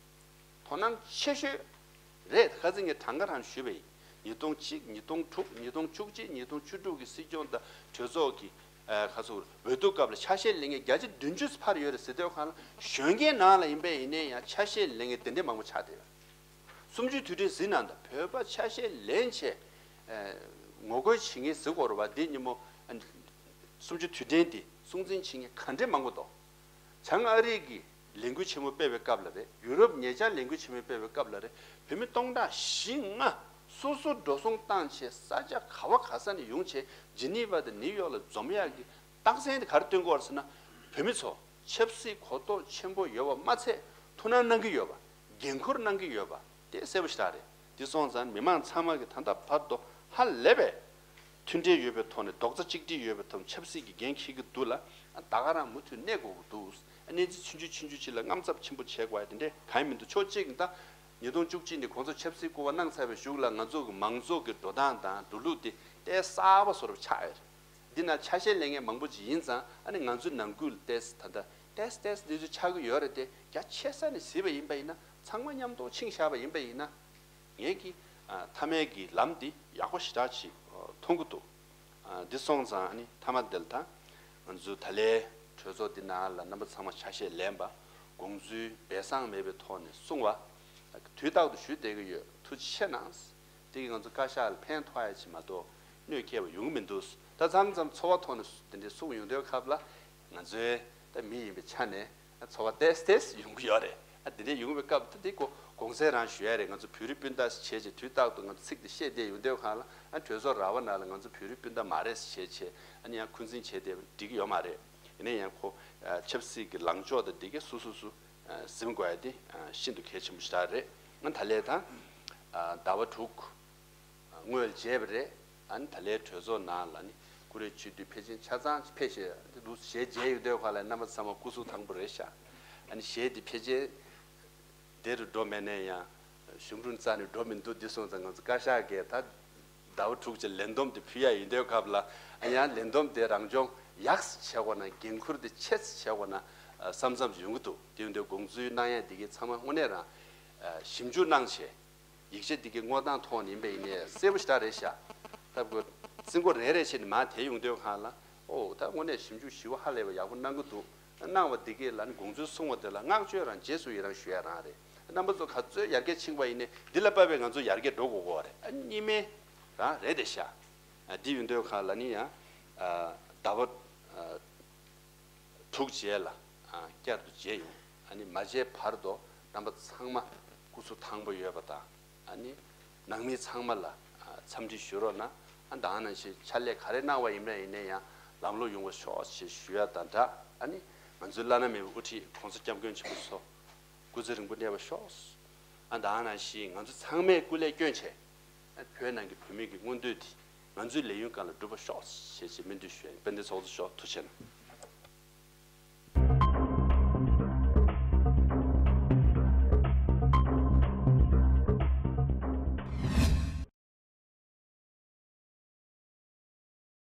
དོ་སྣང་ཆེ་ཤོས་རེད། ཁ་སང་ངས་གྲངས་ཀ་རང་ཞུས་པ་ཡིན། ཉིས་སྟོང་གཅིག་ཉིས་སྟོང་དྲུག་ཉིས་སྟོང་བཅུ་གཅིག་ཉིས་སྟོང་བཅུ་དྲུག་གི་སྲིད་སྐྱོང་དང་གྲོས་ཚོགས་ཀྱི་ཨ་ཁ་སང་འོས་བསྡུ་སྐབས་ལ་ཆ་ཤས་ལེན་མཁན་བརྒྱ་ཆ་བདུན་ཅུ་ཕར་ཡོད་རེད་ཟེར་དུས་སྒང་ལ་གཞོན་སྐྱེས་ནང་ལ་ཡིན་པ་ཡིན་ན་ཡང་ཆ་ཤས་ལེན་མཁན་དེ་འདྲ་མང་པོ་ཆགས་བསྡད་ཡོད། གསུམ་བཅུའི་དུས་དྲན་གཟིགས་གནང་དང་བོད་པ་ཆ་ཤས་ལེན་བྱས་ཨ་ངོ་རྒོལ་བྱེད་མཁན་ཟེར་དགོས་རེད་པ། འདི་ཉིན་མོ་ཨ་གསུམ་བཅུའི་དུས་དྲན་འདི་སྲུང་བརྩི་བྱེད་མཁན་ག་འདྲས་མང་པོ་འདུག་བྱང་ཨ་རི་གི་ལས་འགུལ་ཆེན་མོ་སྤེལ་བའི་སྐབས་ལ་རེད། ཡུ་རོབ་ཉེ་ཆར་ལས་འགུལ་ཆེན་མོ་སྤེལ་བའི་སྐབས་ལ་རེད། བོད་མི་སྟོང་ཕྲག་བཞི་ལྔ་སོ་སོ་འགྲོ་སོང་བཏང་བྱས་ས་ཆ་ག་བ་ག་ས་ནས་ཡོང་བྱས་ཇི་ནི་ཝ་དང་ནིའུ་ཡོག་ལ་འཛོམས་ཡག་གི་རྟགས་མཚན་དེ་ག་རེ་སྟོན་གྱི་ཡོད་རེད་ཟེར་ན། བོད་མི་ཚོ་ཆབ་སྲིད་གོ་རྟོགས་ཆེན་པོ་ཡོད་པ་མ་ཚད་ཐུགས་སྣང་གནང་གི་ཡོད་པ། འགན་འཁུར་གནང་གི་ཡོད་པ་དེ་གསལ་པོ་ཞེ་དྲག་རེད། དེ་སོང་ཙང་མི་མང་ཚང་མ་གི་ད་ལྟ་བར་དུ་ཧ་ལས་པའི་མཐུན་སྒྲིལ་ཡོད་པའི་ཐོག་ནས་རྡོག་རྩ་གཅིག་སྒྲིལ་ཡོད་པའི་ཐོག་ཆབ་སྲིད་ཀྱི་འགན་འཁྱེར་གྱི་འདུག་ལ། ད་ག་རང་མུ་མཐུད་གནས་དགོས་ཀྱི་འདུག་གནས་ཚུལ་ཆུང་ཆུང་ཆུང་ཆུང་ཅིག་ལ་དངངས་འཚབ་ཆེན་པོ་བྱེད་དགོས་ཡ་དེ་འདྲས་གང་ཡང་མི་འདུག་ཕྱོགས་གཅིག་ནས་ད་ཉིས་སྟོང་བཅུ་གཅིག་ནས་གོང་ས་མཆོག་ཆབ་སྲིད་སྐུ་པར་གནང་ཚར་བའི་གཞུག་ལ་ང་ཚོ་གི་མང་གཙོ་གི་འགྲོ་སྟངས་དང་འགྲོ་ལུགས་དེ་ཏོག་ཙམ་གསར་པ་བཟོ་འདྲ་ཆགས་ཡོད་རེད། འདི་ན་ཆ་ཤས་ལེན་མཁན་མང་པོ་ཅིག་ཡིན་ཙང་ཨ་ནི་ང་ཚོའི་ནང་ཁུལ་ཏོག་ཙམ་ད་ལྟ་ཏོག་ཙམ་ཏོག་ཙམ་འདི་ཚོ་ཆགས་ཀྱི་ཡོད་རེད་དེ། རྒྱ་ཆེ་ས་ནས་གཟིགས་པ་ཡིན་པ་ཡིན་ན་ཚང་མ་མཉམ་དུ་ཕྱིན་བཞག་པ་ཡིན་པ་ཡིན་ན། ངེད་ཀྱི་ཨ་མཐའ་མའི་གི་ལམ་འདི་ཡག་པོ་ཞེ་དྲག་ཅིག་ཨ་མཐོང་གི་འདུག་ཨ་འདི་སོང་ཙང་ཨ་ནི་མཐའ་མ་འདི་ལ་ད་ང་ཚོའི་ད་ལའི་གྲོས་ཚོགས་འདི་ནང་ལ་རྣམ་པ་ཚང་མ་ཆ་ཤས་ལེན་པ། དགོངས་ཚུལ་སྦས་གསང་མེད་པའི་ཐོག་ནས་གསུང་བ་དུས་རྟག་ཏུ་ཞུས་བསྡད་ཀྱི་ཡོད། ཐུགས་རྗེ་ཆེ་གནང་། དེ་གིས་ང་ཚོ་བཀའ་ཤག་ལ་ཕན་ཐོགས་ཡ་ཅིག་མ་གཏོགས་གནོད་སྐྱེལ་བ་ཡོང་གི་མི་འདུག་ད་མཚམས་མཚམས་ཚོར་བ་ཐོག་ནས་དེ་འདྲའི་གསུང་ཡོང་དུས་སྐབས་ལ་ང་ཚོའི་ད་མི་ཡིན་པའི་ཆ་ནས་ཚོར་བ་ཏོག་ཙམ་ཡོང་གི་ཡོད་རེད། ཨ་དེ་འདྲའི་ཡོང་བའི་སྐབས་ད་དེ་གོ་གོང་གསལ་རང་ཞུ་ཡ་རེད། ང་ཚོ་བོད་རིགས་སྤུན་ཟླ་བྱས་བྱས་དུས་རྟག་ཏུ་ང་ཚོ་ཚིག་དེ་བཤད་བསྡད་ཡོང་དུས་སྒང་ལ་ཨ་གྲོས་ཚོགས་ར་བ་ནང་ལ་ང་ཚོ་བོད་རིགས་སྤུན་ཟླ་མ་རེད་ཟེར་བྱས་བྱས་ཨ་ནི་ཡང་འཁོན་འཛིན་བྱས་བསྡད་པ་འགྲིག་གི་ཡོད་མ་རེད། ཡིན་ན་ཡང་ཁོ་ཆབ་སྲིད་ཀྱི་ལངས་ཕྱོགས་དང་དེ་གའི་སོ་སོ་སོ་ཟིན་དགོས་ཡ་དེ་ཤིན་ཏུ་གལ་ཆེན་པོ་ཞིག་རེད། ང་ད་ལས་ད་ཟླ་བ་དྲུག་སྔོན་ལ་བརྗེས་པ་རེད། ཨ་ནི་ད་ལས་གྲོས་ཚོགས་ནང་ལ་ནི་ཀུ་རེ་བྱེད་དུས་ཕལ་ཆེར་ཆ་ཚང་ཕལ་ཆེར་འདུག་ཞེས་བརྗེས་ཡོད་དུས་སྒང་ལ་རྣམ་པ་ཚང་མ་སྐུ་གཟུགས་ཐང་པོ་རེད་ཤག་ཨ་ནི་གཞས་དེ་ཕལ་ཆེར་བདེ་རུ་འགྲོ་མེད་ན་ཡང་གཞུང་རུ་རྩ་ནས་འགྲོ་མི་འདུག་འདི་སོང་ཙང་ང་ཚོ་བཀའ་ཤག་གིས་ད་ཟླ་བ་དྲུག་ཅིག་ལས་བསྡོམས་དེ་ཕུལ་ཡ་ཡིན་དུས་སྐབས་ལ་ཨ་ཡང་ལས་བསྡོམས་དེ་རང་སྦྱོང་ཡག་ཙམ་བྱས་དགོས་ན། འགན་འཁུར་དེ་ཆེ་ཙམ་བྱས་དགོས་ན་བསམ་བསམ་ཡོང་གི་འདུག་དེ་ཡིན་དུས་དགོངས་ཚུལ་གནང་ཡ་འདི་གའི་ཚང་མ་དངོས་གནས་རང་ཞིབ་འཇུག་གནང་བྱས། ཡིག་ཆ་འདི་གའི་དངོས་སྟངས་ཐོག་ནས་ཡིན་པ་ཡིན་ནའི་གསལ་པོ་ཞེ་དྲག་རེད་ཤག་ད་ཁོ་རྩིས་འགོ་རེ་རེ་བྱས་ནས་མར་དེད་ཡོང་དུས་སྒང་ལ་ཨོ་ད་དངོས་གནས་ཞིབ་འཇུག་ཞེ་པོ་ཧ་ལས་པ་ཡག་པོ་གནང་གི་འདུག་གནང་བ་འདི་གའི་ལ་ནི་དགོངས་ཚུལ་གསུངས་པ་དེ་ལ་བསྔགས་བརྗོད་རང་རྗེས་སུ་ཡི་རང་ཞུ་ཡ་རང་རེད། རྣམ་པ་ཚོ་ག་ཚོད་ཡར་རྒྱས་ཕྱིན་པ་ཡིན་ནའི་འདི་ལ་དཔག་པའི་ང་ཚོ་ཡར་རྒྱས་འགྲོ་དགོས་ཀྱི་རེད། ཨ་གཉིས་མེད་རང་རེད་དེ་ཤག་ཨ་འདི་ཡོང་དུས་སྒང་ལ་ནི་ཡང་ཨ་ཟླ་བ་ཨ་དྲུག་རྗེས་ལ་ཨ་བསྐྱར་དུ་མཇལ་ཡོང་། ཨ་ནི་མ་མཇལ་བར་དུ་རྣམ་པ་ཚང་མ་སྐུ་གཟུགས་ཐང་པོ་ཡོད་པ་དང་། ཨ་ནི་ནང་མི་ཚང་མ་ལ་ཨ་འཚམས་འདྲི་ཞུ་རོགས་གནང་། ཨ་ད་ག་ནང་བཞིན་ཕྱག་ལས་ག་རེ་གནང་བ་ཡིན་ན་ཡིན་ན་ཡང་ལམ་ལྷོང་ཡོང་བ་ཤོག་ཅེས་ཞུ་ཡ་དང་སྦྲགས། ཨ་ནི་ང་ཚོའི་བླ་ན་མེད་པའི་དབུ་ཁྲིད་༸གོང་ས་༸སྐྱབས་མགོན་ཆེན་པོ་མཆོག་སྐུ་ཚེ་རིང་པོ་གནས་པ་ཤོག་ཨ་ད་ག་ནང་བཞིན་ང་ཚོ་ཚང་མས་སྐུ་ལས་བསྐྱོན་བྱས། ཨ་བོད་ནང་གི་བོད་མི་གི་མངོན་འདོད་དེ་ང་ཚོའི་ལས་ཡུན་སྒང་ལ་འགྲུབ་པ་ཤོག་ཅེས་ཅེས་སྨོན་འདུན་ཞུ་ཡ་ཡིན། དཔལ་ལྡན་ཚོགས་གཙོ་མཆོག་ཐུགས་རྗེ་གནང་།